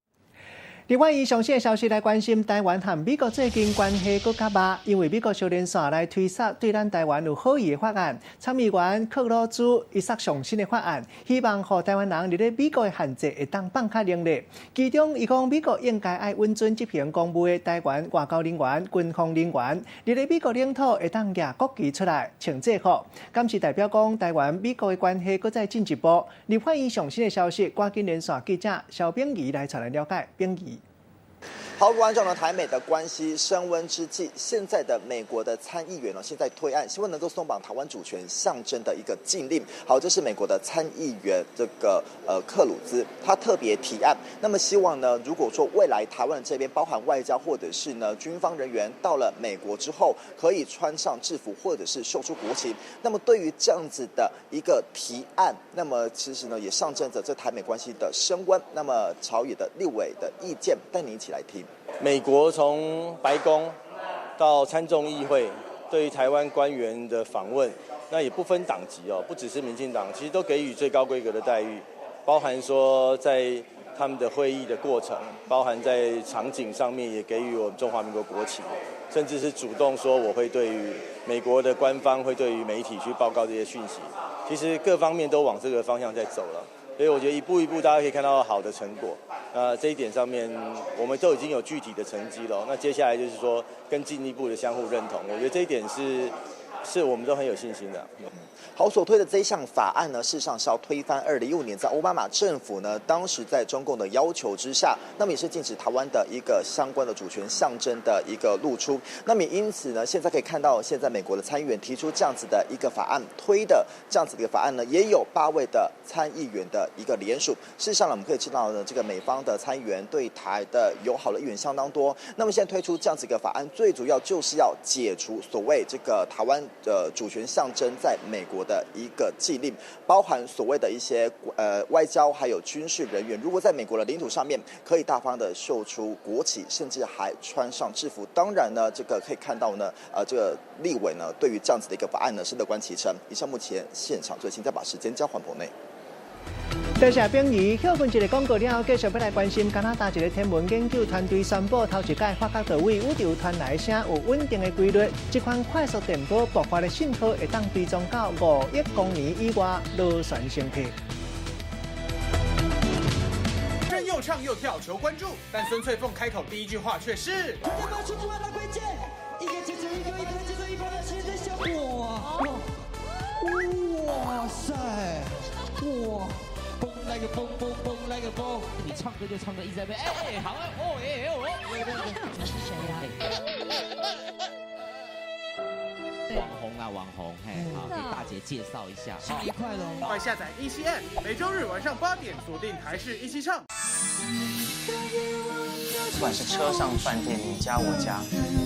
另外，以上新的消息來關心台灣和美國最近關係閣較峇，因為美國小連線來推捒對咱台灣有好意的法案。參議員克魯茲伊捒上新的法案，希望予台灣人佇咧美國的限制會當放較靈咧。其中，伊講美國應該愛允准執行公務的台灣外交人員、軍方人員，佇咧美國領土會當舉國旗出來穿制服。敢是代表講台灣美國的關係閣再進一步？立法院上新的消息，趕緊連線記者蕭炳儀來帶咱了解。炳儀。好，觀眾呢，台美的關係升溫之際，現在的美國的參議員呢，現在推案，希望能夠鬆綁台灣主權象徵的一個禁令。好，這是美國的參議員這個克魯茲，他特別提案，那麼希望呢，如果說未來台灣這邊包含外交或者是呢軍方人員到了美國之後，可以穿上制服或者是秀出國旗。那麼對於這樣子的一個提案，那麼其實呢也象徵着這台美關係的升溫。那麼朝野的立委的意見，帶你一起來聽。美國從白宮到參眾議會，對於台灣官員的訪問，那也不分黨籍哦，不只是民進黨，其實都給予最高規格的待遇，包含說在他們的會議的過程，包含在場景上面也給予我們中華民國國旗，甚至是主動說我會對於美國的官方會對於媒體去報告這些訊息，其實各方面都往這個方向在走了。所以我覺得一步一步，大家可以看到好的成果。那這一點上面，我們都已經有具體的成績了。那接下來就是說，更進一步的相互認同。我覺得這一點是我們都很有信心的。好，所推的這一項法案呢，事實上是要推翻2015年在奧巴馬政府呢，當時在中共的要求之下，那麼也是禁止台灣的一個相關的主權象徵的一個露出。那麼因此呢，現在可以看到，現在美國的參議員提出這樣子的一個法案，推的這樣子的一個法案呢，也有8位的參議員的一個聯署。事實上呢，我們可以知道呢，這個美方的參議員對台的友好的議員相當多。那麼現在推出這樣子一個法案，最主要就是要解除所謂這個台灣的主權象徵在美國的一個禁令，包含所謂的一些外交還有軍事人員，如果在美國的領土上面可以大方的秀出國旗，甚至還穿上制服。當然呢，這個可以看到呢，這個立委呢對於這樣子的一個法案呢是樂觀其成。以上目前現場最新，再把時間交還棚內。多謝炳儀，歇困一个廣告了後，繼續欲來關心加拿大一个天文研究團隊宣布，頭一擺發覺佗位宇宙傳來聲有穩定的規律，這款快速電波爆發的信號會當追蹤到5億光年以外螺旋星體。真又唱又跳求關注，但孫翠鳳開口第一句話卻是：哇塞，哇！嘣來個嘣嘣嘣來個嘣，你唱歌就唱歌，一直在邊，哎，好啊，哦哎哦，你是誰啊？網紅啊，網紅，嘿，好，給大姐介紹一下。新年快樂！快下載171，每週日晚上8點鎖定台視一起唱。不管是車上、飯店、你家、我家，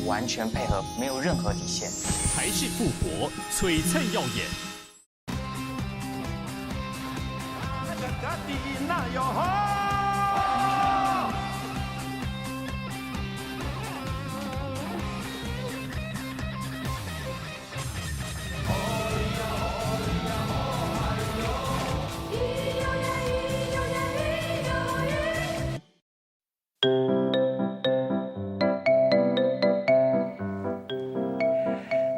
完全配合，沒有任何底線。台視復活，璀璨耀眼。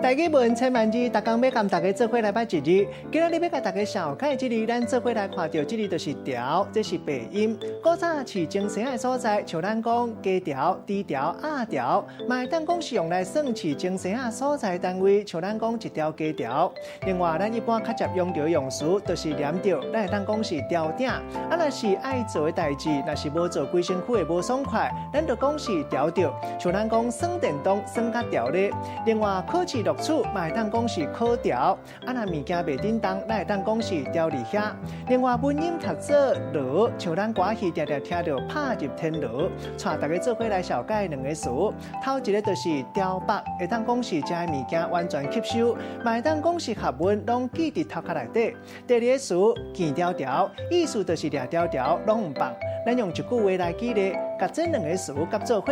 台語文千萬字，逐工欲共大家做伙來捌一字。今仔日欲共大家紹介這字，咱做伙來看著這字就是潮，這是白音。古早飼精生的所在，像咱講雞潮、豬潮、鴨潮，嘛會當講是用來算飼精生仔所在單位，像咱講一條雞潮。另外，咱一般較常用著用詞，就是黏著，咱會當講是潮鼎。啊，若是愛做的代誌，若是無做規身軀會無爽快，咱就講是潮著。像咱講耍電動耍甲潮咧。另外，考試錄取嘛會當講是考潮，啊若物件袂振動，咱會當講是潮佇遐。另外，文音讀做羅，像咱歌戲定定聽著拍入天羅，帶大家做伙來紹介兩個詞。頭一個就是潮北，會當講是食的物件完全吸收，嘛會當講是學問攏記佇頭殼內底。第二個詞，見條條，意思就是掠條條攏毋放。咱用一句話來舉例，共這兩個詞合做伙。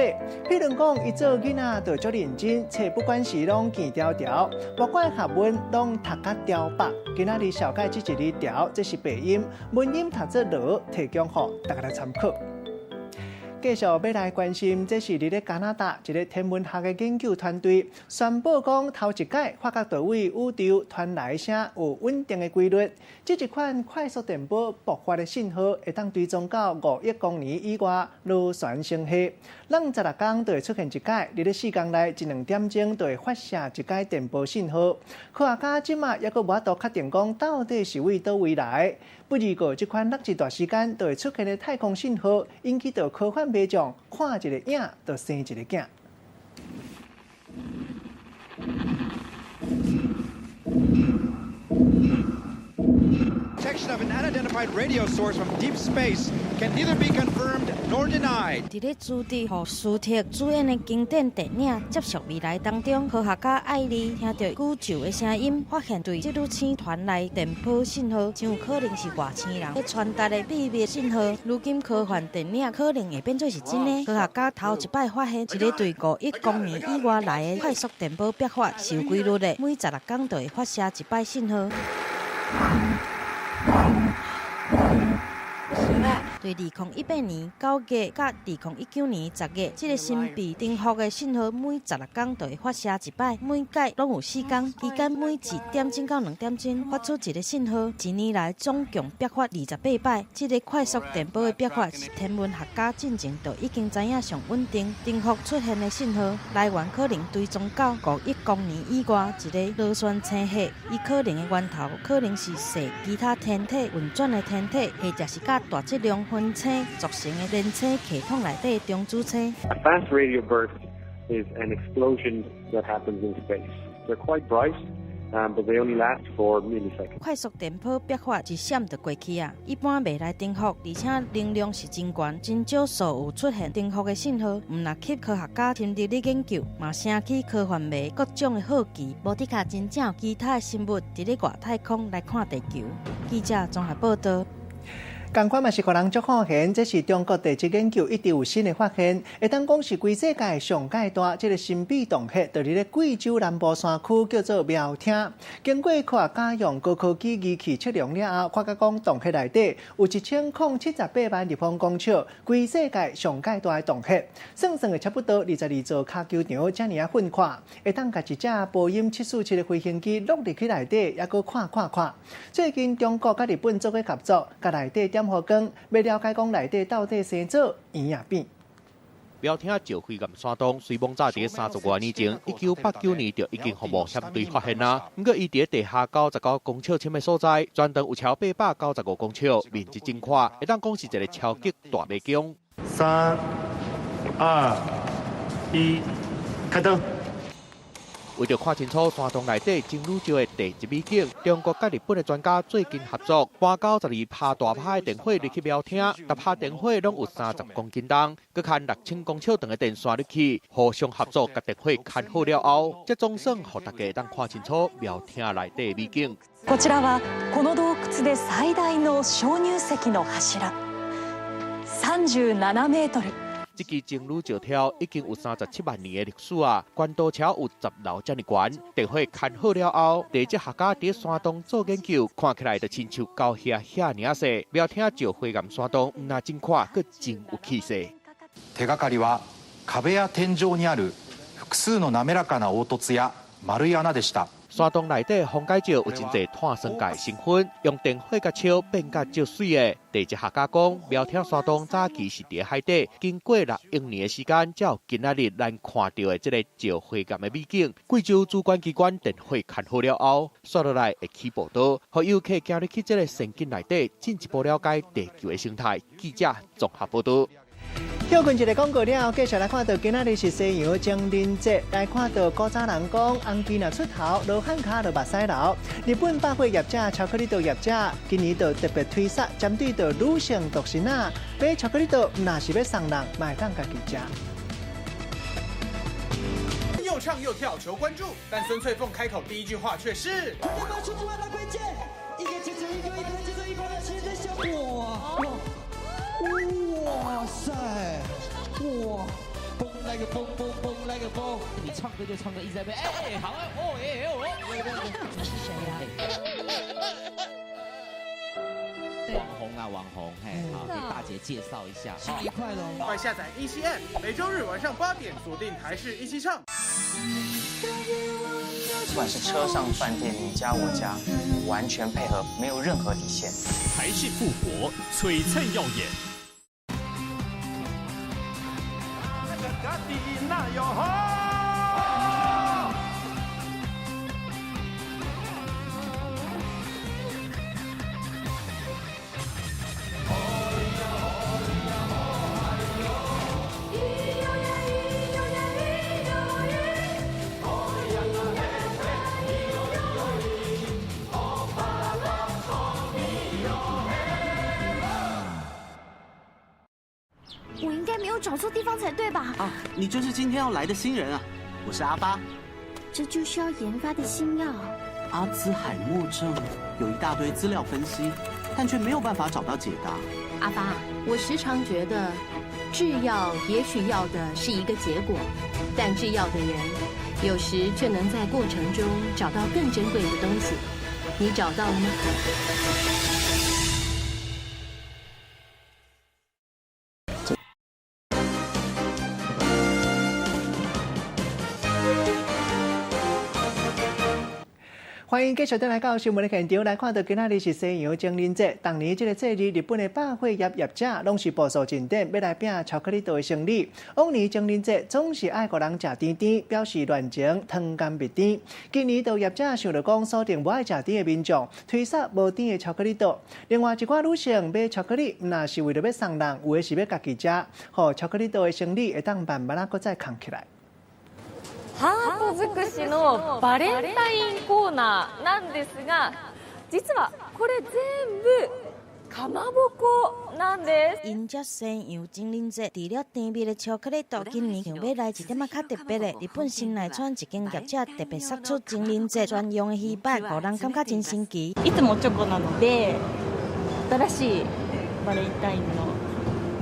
比如講，伊做囡仔就足認真，冊不管是攏見條條，不管學問攏讀甲潮北。今仔日紹介這一字潮，這是白音，文音讀做羅，提供予大家來參考。繼續欲來關心，這是佇咧加拿大一個天文學的研究團隊宣布講，頭一擺發覺佗位宇宙傳來聲有穩定的規律。這一款快速電波爆發的信號，會當追蹤到5億光年以外螺旋星系。咱16天就會出現一擺，佇咧4天內一兩點鐘就會發射一擺電波信號。科學家這馬猶閣無法度確定講到底是為佗位來。不過，這款錄一段時間就會出現的太空信號，引起著科幻迷。袂將看一个影就生一个囝。 Detection of an unidentified radio source from deep space can neither be confirmed nor denied。佇咧朱迪和舒特主演的经典电影《接触未来》当中，科学家艾莉听著宇宙的声音，发现对这女星传来电波信号，真有可能是外星人咧传达的秘密信号。如今科幻电影可能会变做是真的。科学家头一摆发现一个对5亿光年以外来的快速电波爆发是有规律的，每16工就会发射一摆信号。对2018年9月佮2019年10月，这个神秘重复的信号每16工就会发射一摆，每改拢有4工，期间每1点钟到2点钟发出一个信号。一年来总共爆发28摆。这个快速电波的爆发是天文学家进前就已经知影上稳定重复出现的信号来源，可能追踪到5亿光年以外一个螺旋星系，伊可能的源头可能是踅其他天体运转的天体，或者是佮大质量分星组成的连星系统内底的中子星。 A fast radio burst is an explosion that happens in space. They're quite bright, but they only last for milliseconds. 快速电波爆发一闪就过去啊！一般袂来重复，而且能量是真悬，真少数有出现重复的信号。毋若吸科学家深入咧研究，嘛掀起科幻迷各种的好奇。无的确真正有其他的生物伫咧外太空来看地球。记者综合报道。仝款嘛是予人足好玄，这是中国地质研究一直有新的发现，会当讲是规世界上盖大这个神秘洞穴，就伫咧贵州南部山区叫做苗厅。经过科学家用高科技仪器测量了后，发觉讲洞穴内底有1078万立方公尺，规世界上盖大的洞穴，算算会差不多22座跤球场遮尔仔宽阔，会当共一架波音747的飞行机落入去内底，犹阁看看看。最近中国佮日本做伙合作，共内底点予光，欲了解讲内底到底生做圆抑扁。苗厅石灰岩山洞虽罔早伫30外年前，1989年就已经予冒险队发现啊。毋过伊伫地下99公尺深的所在，全长有超895公尺，面积真宽，会当讲是一个超级大迷宫。三、二、一，开灯。为著看清楚山洞内底钟乳石的地质美景，中国佮日本的专家最近合作，搬92拍大拍的电火入去苗厅，逐拍电火拢有30公斤重，阁牵6000公尺长的电线入去，互相合作共电火牵好了后，才总算予大家会当看清楚苗厅内底的美景。こちらはこの洞窟で最大の鍾乳石の柱、37メートル。這支鐘乳石柱已經有37萬年的歷史啊，懸度超有10樓遮爾懸。電火牽好了後，地質學家佇山洞做研究，看起來就親像高遐遐爾仔細。苗廳石灰岩山洞毋但真闊，閣真有氣勢。手がかりは壁や天井にある複数の滑らかな凹凸や丸い穴でした。山洞內底方解石有真濟碳酸鈣成分，用電火共燒變甲足媠的。地質學家講，苗廳山洞早期是佇海底，經過6億年的時間，才有今仔日咱看著的這個石灰岩的美景。貴州主管機關電火牽好了後，煞落來會起步道，予遊客行入去這個仙境內底，進一步了解地球的生態。記者綜合報道。歇睏一个廣告了後，繼續來看到今仔日是西洋情人節，來看到古早人講，紅旗若出頭，羅漢跤就目屎流。日本百貨業者巧克力豆業者今年就特別推捒，針對著女性獨身仔，買巧克力豆若是欲送人，嘛會當家己食。又唱又跳求關注，但孫翠鳳開口第一句話卻是：哇塞！哇，嘣來個嘣嘣嘣來個嘣！你唱歌就唱歌，一直在背。哎，好啊，哦哎哦哦，是誰啊？網紅啊，網紅，嘿，好，給大姐介紹一下。新年快樂！快下載17 App，每週日晚上8點鎖定台視一起唱。不管是車上飯店，你家我家，完全配合，沒有任何底線。台視復活，璀璨耀眼。找錯地方才對吧？啊，你就是今天要來的新人啊！我是阿發。這就是要研發的新藥。阿茲海默症有一大堆資料分析，但卻沒有辦法找到解答。阿發，我時常覺得，製藥也許要的是一個結果，但製藥的人有時卻能在過程中找到更珍貴的東西。你找到了嗎？歡迎繼續轉來到新聞的現場，來看到今仔日是西洋情人節。逐年這个節日，日本的百貨業業者攏是部署進展，欲來拼巧克力豆的生意。往年情人節總是愛予人食甜甜，表示戀情糖甘蜜甜。今年就業者想著講，鎖定無愛食甜的民眾，推捒無甜的巧克力豆。另外一寡女性買巧克力，毋若是為著欲送人，有的是欲家己食，予巧克力豆的生意會當慢慢仔閣再囥起來。ハート尽くしのバレンタインコーナーなんですが、実はこれ全部かまぼこなんです。迎接西洋情人節，除了甜蜜的巧克力豆，今年想欲來一點仔較特別的。日本神奈川一間業者特別釋出情人節專用的魚板，予人感覺真新奇。いつもチョコなので、新しいバレンタインの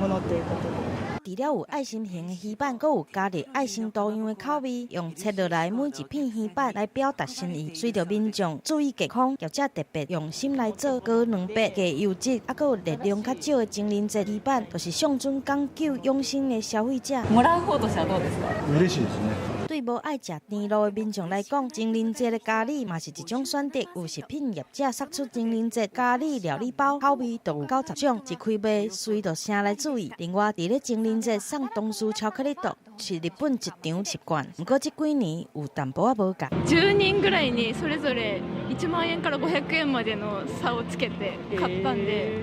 ものということで。除了有愛心形的魚板，閣有加入愛心圖樣的口味，用切落來每一片魚板來表達心意。隨著民眾注意健康，業者特別用心來做高蛋白、低油脂，猶閣有熱量較少的情人節魚板，就是上準講究養生的消費者。もらう方としてはどうですか？嬉しいですね。對無愛食甜露的民眾來講，情人節的咖喱嘛是一種選擇。有食品業者釋出情人節咖喱料理包，口味就有90種，一開賣隨著聲來注意。另外，佇咧情人節送同事巧克力豆是日本一常習慣，毋過這幾年有淡薄仔無仝。 10人ぐらいにそれぞれ1萬円から500円までの差をつけて買ったんで。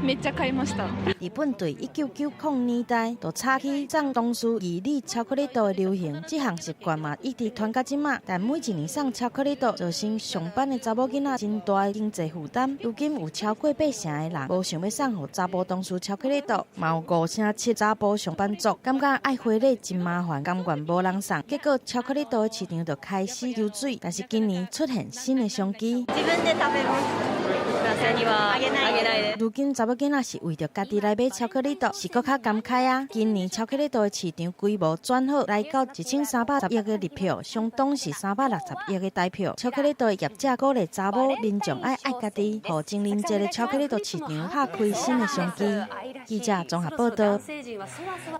めっちゃ買いました。日本對1990年代就炒起送同事義理巧克力豆的流行，這項習慣嘛一直傳到這馬。但每一年送巧克力豆，造成上班的查某囡仔真大的經濟負擔。如今有超過8成的人無想欲送予查埔同事巧克力豆，嘛有5.7%查埔上班族感覺愛回禮真麻煩，甘願無人送。結果巧克力豆的市場就開始抽水。但是今年出現新的商機。自分で食べます。如今查某囡仔是為著家己來買巧克力豆，是閣較甘開啊！今年巧克力豆的市場規模轉好，來到1310億的日票，相當是360億的台票。巧克力豆的業者鼓勵查某民眾愛愛家己，予情人節的巧克力豆市場拍開新的商機。記者綜合報道。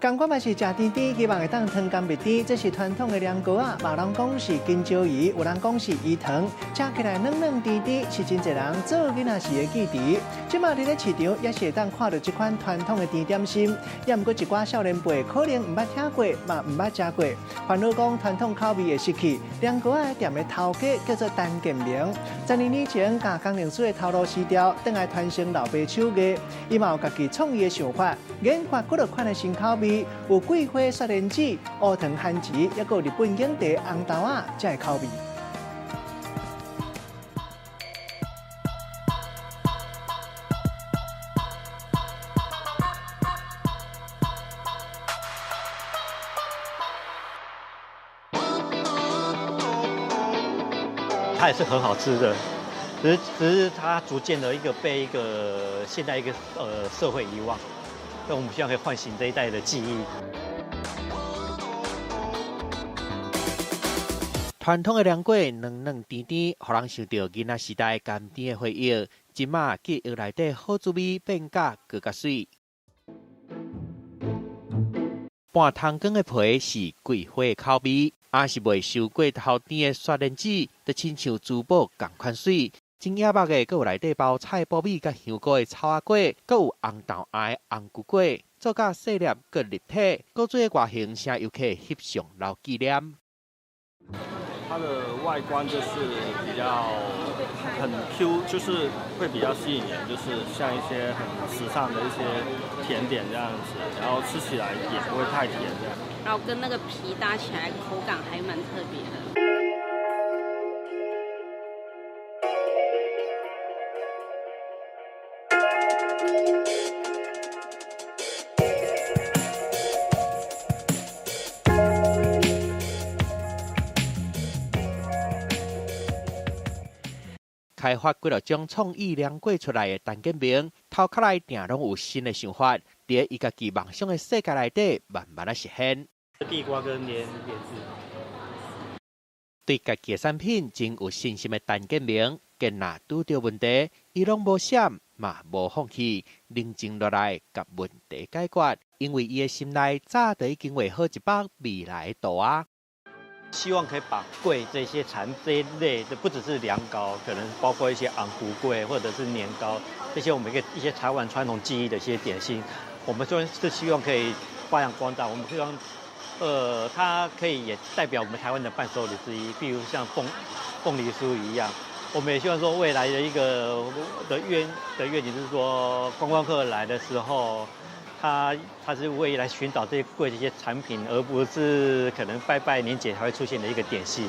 仝款嘛是食甜甜，希望會當糖甘蜜甜。這是傳統的涼糕仔，嘛有人講是金蕉魚，有人講是魚糖，食起來軟軟甜甜，是真濟人做囡仔時的記憶。這馬佇咧市場也是會當看到這款傳統的甜點心，也毋過一寡少年輩可能毋捌聽過，嘛毋捌食過。煩惱講傳統口味會失去，涼糕仔店的頭家叫做陳建明，12年前共工程師的頭路辭掉，轉來傳承老爸手藝，伊嘛有家己創意的想法，研發幾落款的新口味，有桂花雪蓮子、烏糖番薯，抑閣有日本影帝紅豆仔這个口味。它也是很好吃的，只是它逐漸的一個被一個現在一個社會遺忘，那我們希望可以喚醒這一代的記憶。傳統的涼粿軟軟甜甜，予人想著囡仔時代甘甜的回憶。這馬記憶內底好滋味變甲閣較媠。半湯羹的皮是桂花的口味。也是袂受過頭甜的雪蓮子，就親像珠寶仝款媠。真野目的，閣有內底包菜脯米佮香菇的草仔粿，閣有紅豆芽的紅菇粿，做甲細粒閣立體，古錐的外形，成遊客翕相留紀念。它的外觀就是比較很 Q，就是會比較吸引人，就是像一些很時尚的一些甜點這樣子，然後吃起來也不會太甜這樣。然後跟那個皮搭起來，口感還蠻特別的。开发几落种创意凉粿出来的陈建明，头壳内定拢有新的想法，伫伊家己梦想的世界内底慢慢仔实现。地瓜跟莲子。对家己的产品真有信心的陈建明，见若拄著问题，伊拢无闪嘛无放弃，冷静落来共问题解决。因为伊的心内早就已经画好一幅未来的图啊。希望可以把粿这些产这一类的，不只是凉糕，可能包括一些红龟粿或者是年糕，这些我们一些台湾传统技艺的一些点心，我们是希望可以发扬光大。我们希望，它可以也代表我们台湾的伴手礼之一，比如像凤梨酥一样。我们也希望说未来的一个的愿景是说，观光客来的时候，他是为来寻找这些粿这些产品，而不是可能拜拜年节才会出现的一个点心。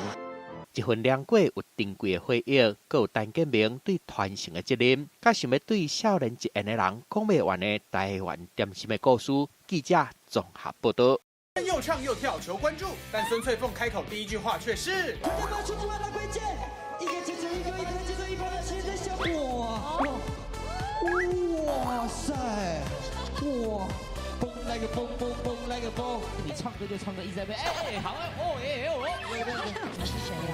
这份凉粿有珍贵的回忆，阁有陈建明对传承的责任，佮想欲对少年一缘的人讲袂完的台湾点心的故事。记者综合报道。又唱又跳求关注，但孙翠凤开口第一句话却是：哇塞！哇，嘣来个嘣嘣嘣来个嘣，你唱歌就唱歌，一直在背，哎，好哎，哦哎哦，你是谁呀？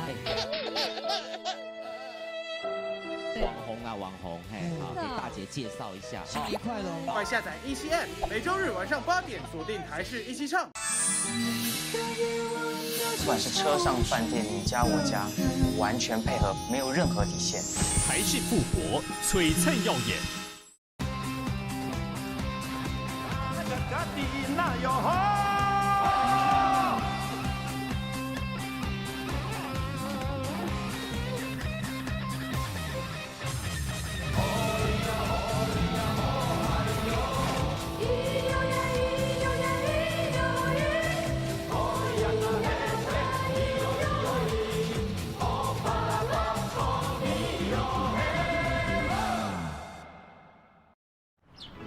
网红啊，网红，嘿，好，给大姐介绍一下。新年快乐！快下载17 App，每周日晚上8点锁定台视一起唱。不管是车上饭店，你家我家，完全配合，没有任何底线。台视复活，璀璨耀眼。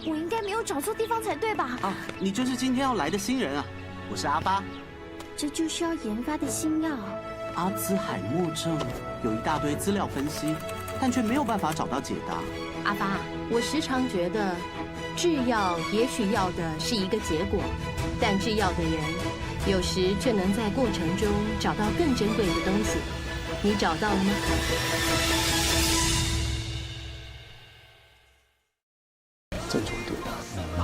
我应该没有找错地方才对吧？啊，你就是今天要来的新人啊！我是阿巴。这就是要研发的新药。阿兹海默症有一大堆资料分析，但却没有办法找到解答。阿巴，我时常觉得，制药也许要的是一个结果，但制药的人有时却能在过程中找到更珍贵的东西。你找到了吗？振作点，妈。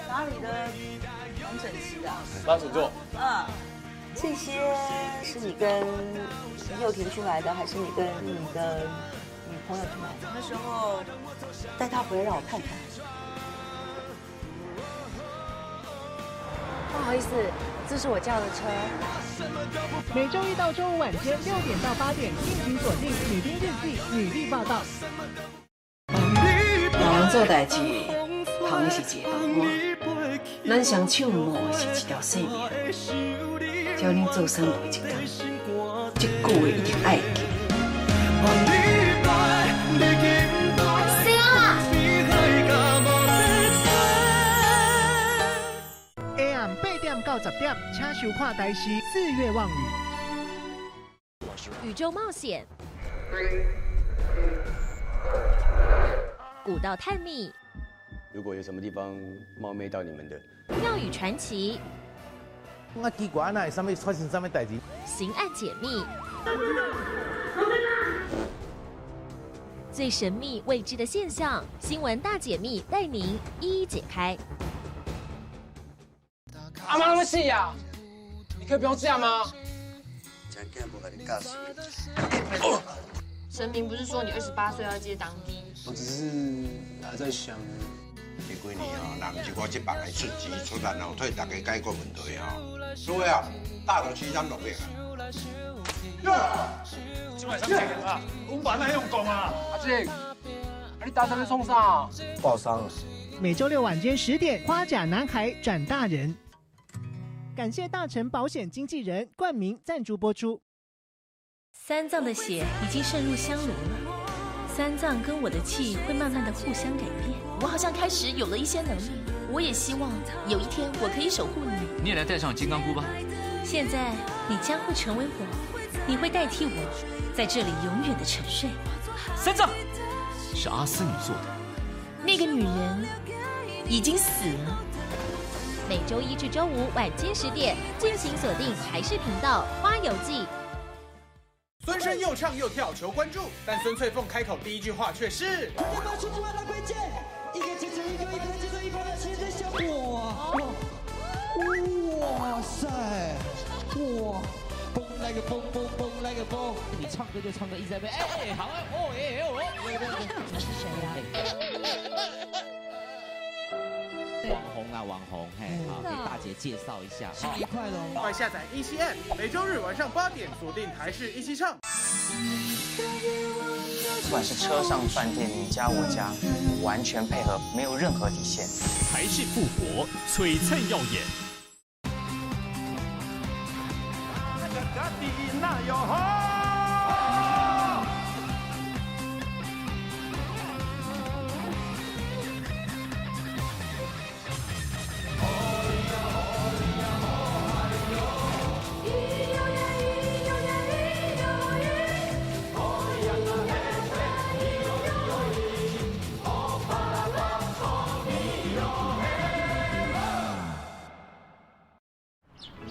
打理的蛮整齐的。帮请坐。嗯，这些是你跟佑廷去买的，还是你跟你的女朋友去买的？那时候带她回来让我看看。不好意思，这是我叫的车。每周一到周五晚间6点到8点，敬请锁定《女兵日记》女力报道。老人做代志，捧的是一个饭碗，咱双手冒的是一条性命。只要恁做三陪一工，这句话一定爱记。谁啊？AM 8点到10点，请收看台视4月望雨。宇宙冒险。古道探秘，如果有什么地方冒昧到你们的，庙宇传奇，我奇怪，那会发生什么代志？刑案解密，最神秘未知的现象，新闻大解密带您一一解开。阿妈那么细呀，你可以不用这样吗？神明不是说你28岁要接当兵？我只是还在想，这几年哦，若毋是我这帮的出钱出力哦，替大家解决问题哦，所以啊，大头市咱落去啊。这摆啥情形啊？阮爸哪用讲啊？阿静，啊你打算欲创啥？报丧。每周六晚间10点，《花甲男孩转大人》。感谢大成保险经纪人冠名赞助播出。三藏的血已经渗入香炉了，三藏跟我的气会慢慢的互相改变。我好像开始有了一些能力，我也希望有一天我可以守护你。你也来戴上金刚箍吧。现在你将会成为我你會代替我，在這裡永遠的沉睡。三藏，是阿斯女做的。那個女人已經死了。每週一至週五晚間10點，敬請鎖定台視頻道《花遊記》。孫生又唱又跳求關注，但孫翠鳳開口第一句話卻是：哇哇塞哇！嘣來個嘣嘣嘣來個嘣！你唱歌就唱歌，一直在邊，哎好啊，哦哎哦，你是誰啊？網紅啊網紅，嘿，好，給大姐介紹一下。新年快樂！快下載一期 App，每週日晚上8點鎖定台視一起唱。不管是車上、飯店、你家、我家，完全配合，沒有任何底線。台視復活，璀璨耀眼。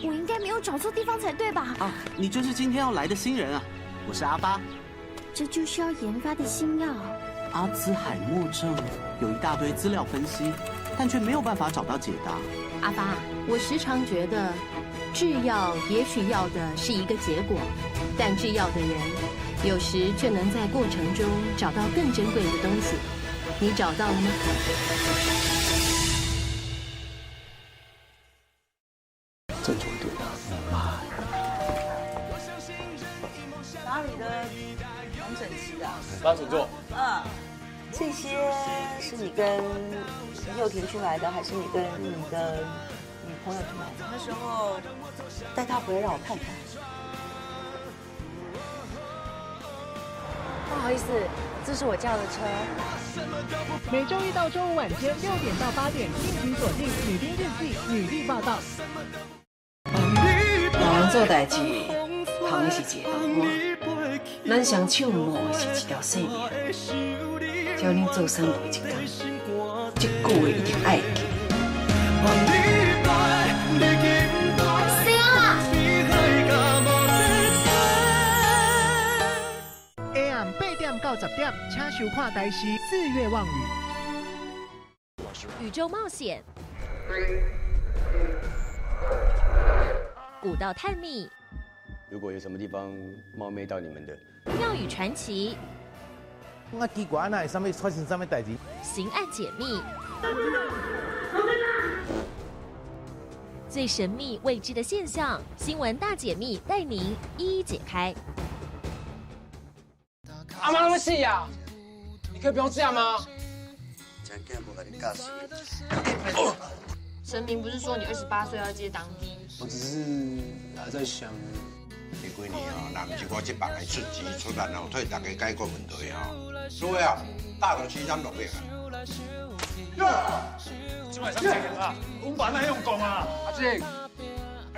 我應該沒有找錯地方才對吧？啊，你就是今天要來的新人啊！我是阿發。這就是要研發的新藥。阿茲海默症有一大堆資料分析，但卻沒有辦法找到解答。阿發，我時常覺得，制藥也許要的是一個結果，但制藥的人有時卻能在過程中找到更珍貴的東西。你找到了嗎？振作點啊！打理的蠻整齊的。幫請坐。嗯，這些是你跟佑廷去買的，還是你跟你的女朋友去買的？那時候帶她回來讓我看看。不好意思，這是我叫的車。每週一到週五晚間6點到8點，敬請鎖定《女兵日記》女力報道。老人做代誌，捧的是一個飯碗，咱雙手摸的是一條性命。只要恁做三步一工，這句話一定愛記。死啊！AM 8點到10點，請收看台視四月望雨。宇宙冒險。古道探秘，如果有什麼地方冒昧到你們的，廟宇傳奇，我奇怪，那會啥物發生啥物代誌？刑案解密，最神秘未知的現象，新聞大解密帶您一一解開。阿媽那麼細呀，你可以不用這樣嗎？神明不是說你28歲要接當兵？我只是還在想，這幾年哦，若毋是我這幫的出錢出力哦，替大家解決問題哦，所以啊，大陸市場落去啊。這擺啥情形啊？阮爸哪用講啊？阿靜，啊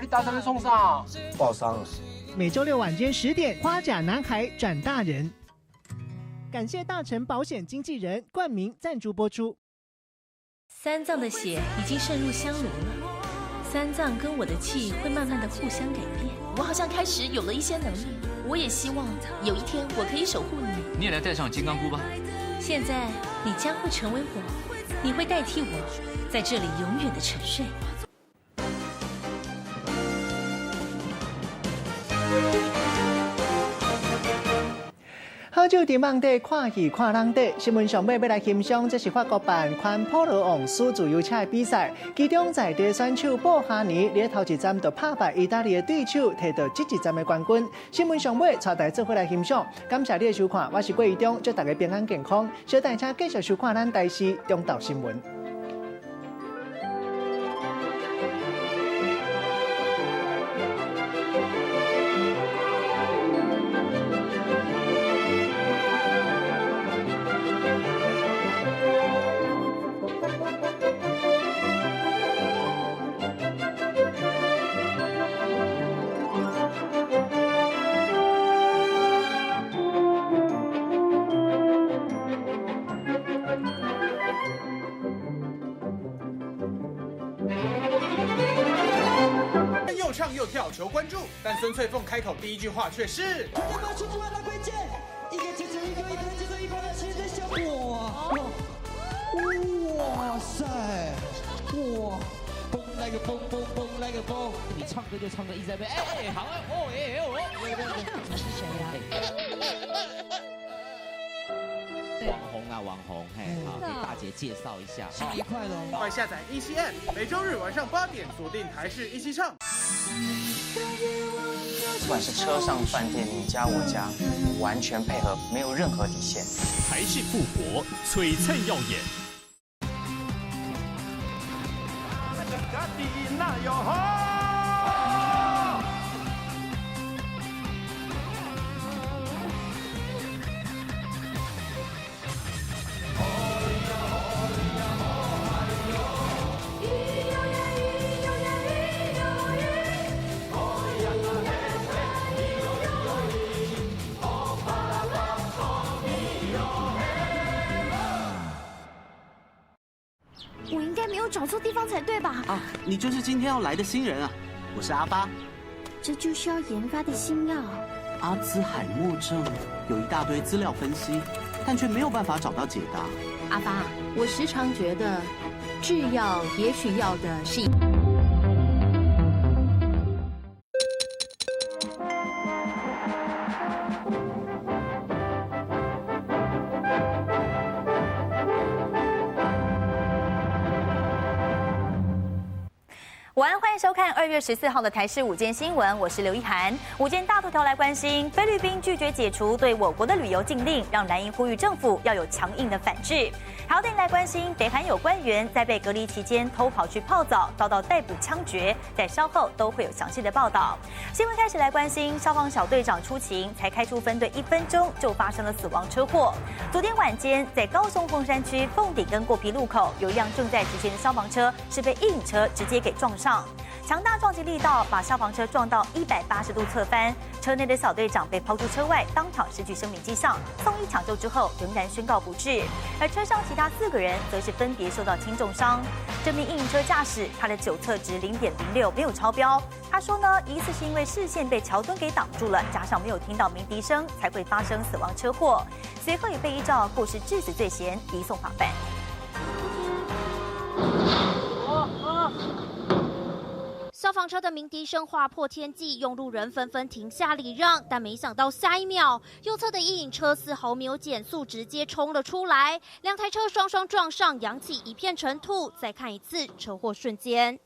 你打算欲創啥？報喪。每週六晚間10點，《花甲男孩轉大人》。感謝大成保險經紀人冠名贊助播出。三藏的血已經滲入香爐了，三藏跟我的氣會慢慢的互相改變。我好像開始有了一些能力，我也希望有一天我可以守護你。你也來戴上金剛箍吧。現在你將會成為我，你會代替我，在這裡永遠的沉睡。好酒伫網底看戲看人底，新聞上尾欲來欣賞，這是法國辦寬波羅王斯自由車的比賽，其中在地選手布哈尼佇頭一站就拍敗意大利的對手，摕到這一站的冠軍。新聞上尾帶大家做伙來欣賞，感謝你的收看，我是郭怡中，祝大家平安健康。小等請繼續收看咱台視中晝新聞。又跳求关注，但孙翠凤开口第一句话却是：哇哇塞哇！嘣来个嘣嘣嘣来个嘣！你唱歌就唱歌，一直在边哎好哎哦哎哦！你是谁呀？网红啊网红，嘿，好给大姐介绍一下。新年快乐！快下载171，每周日晚上8点锁定台视171唱。不管是车上、饭店、你家、我家，完全配合，没有任何底线。台视复活，璀璨耀眼。我应该没有找错地方才对吧？啊，你就是今天要来的新人啊！我是阿发。这就是要研发的新药。阿兹海默症有一大堆资料分析，但却没有办法找到解答。阿发，我时常觉得，制药也许要的是。晚安，欢迎收看2月14号的台视午间新闻，我是刘一涵。午间大头条来关心，菲律宾拒绝解除对我国的旅游禁令，让蓝营呼吁政府要有强硬的反制。还要带你来关心，北韩有官员在被隔离期间偷跑去泡澡，遭到逮捕枪决，在稍后都会有详细的报道。新闻开始来关心，消防小队长出勤才开出分队1分钟就发生了死亡车祸。昨天晚间，在高雄凤山区凤顶跟过皮路口，有一辆正在执勤的消防车是被硬车直接给撞上。强大撞击力道把消防车撞到180度侧翻，车内的小队长被抛出车外，当场失去生命迹象，送医抢救之后仍然宣告不治。而车上其他4个人则是分别受到轻重伤。这名硬车驾驶他的酒测值0.06，没有超标。他说呢，疑似是因为视线被桥墩给挡住了，加上没有听到鸣笛声，才会发生死亡车祸。随后也被依照过失致死罪嫌移送法办。消防车的鸣笛声划破天际，用路人纷纷停下礼让，但没想到下一秒，右侧的一影车丝毫没有减速，直接冲了出来，两台车双双撞上，扬起一片尘土。再看一次车祸瞬间，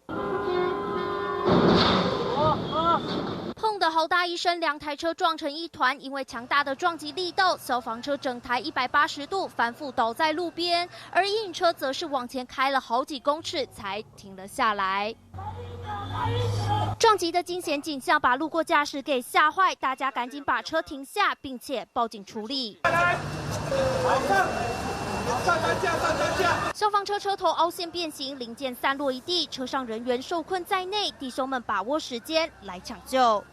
砰的好大一声，两台车撞成一团。因为强大的撞击力道，消防车整台180度翻覆倒在路边，而一影车则是往前开了好几公尺才停了下来。撞击的惊险景象把路过驾驶给吓坏，大家赶紧把车停下，并且报警处理。消防车车头凹陷变形，零件散落一地，车上人员受困在内，弟兄们把握时间来抢救。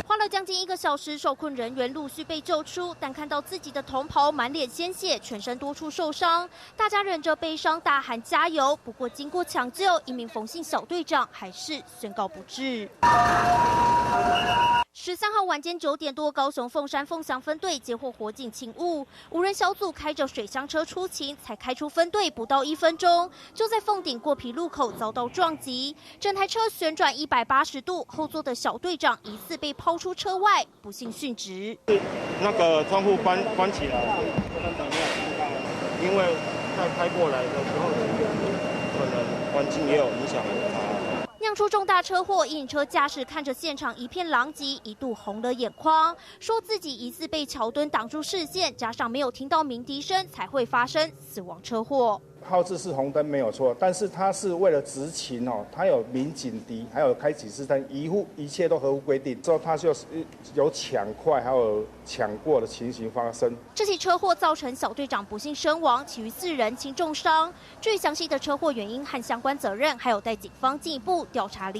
花了将近1个小时，受困人员陆续被救出，但看到自己的同袍满脸鲜血，全身多处受伤，大家忍着悲伤大喊加油。不过经过抢救，一名冯姓小队长还是宣告不治。13号晚间9点多，高雄凤山凤翔分队接获火警勤务，5人小组开着水箱车出勤，才开出分队不到1分钟，就在凤顶过皮路口遭到撞击，整台车旋转180度，后座的小队长疑似被抛出车外，不幸殉职。那个窗户关起来，因为在开过来的时候，可能环境也有影响。酿出重大车祸，一车驾驶看着现场一片狼藉，一度红了眼眶，说自己疑似被桥墩挡住视线，加上没有听到鸣笛声，才会发生死亡车祸。号志是红灯没有错，但是他是为了执勤哦，他有鸣警笛，还有开警示灯，一切都合乎规定。之后他就是有抢快还有抢过的情形发生。这起车祸造成小队长不幸身亡，其余4人轻重伤。至于详细的车祸原因和相关责任，还有待警方进一步调查。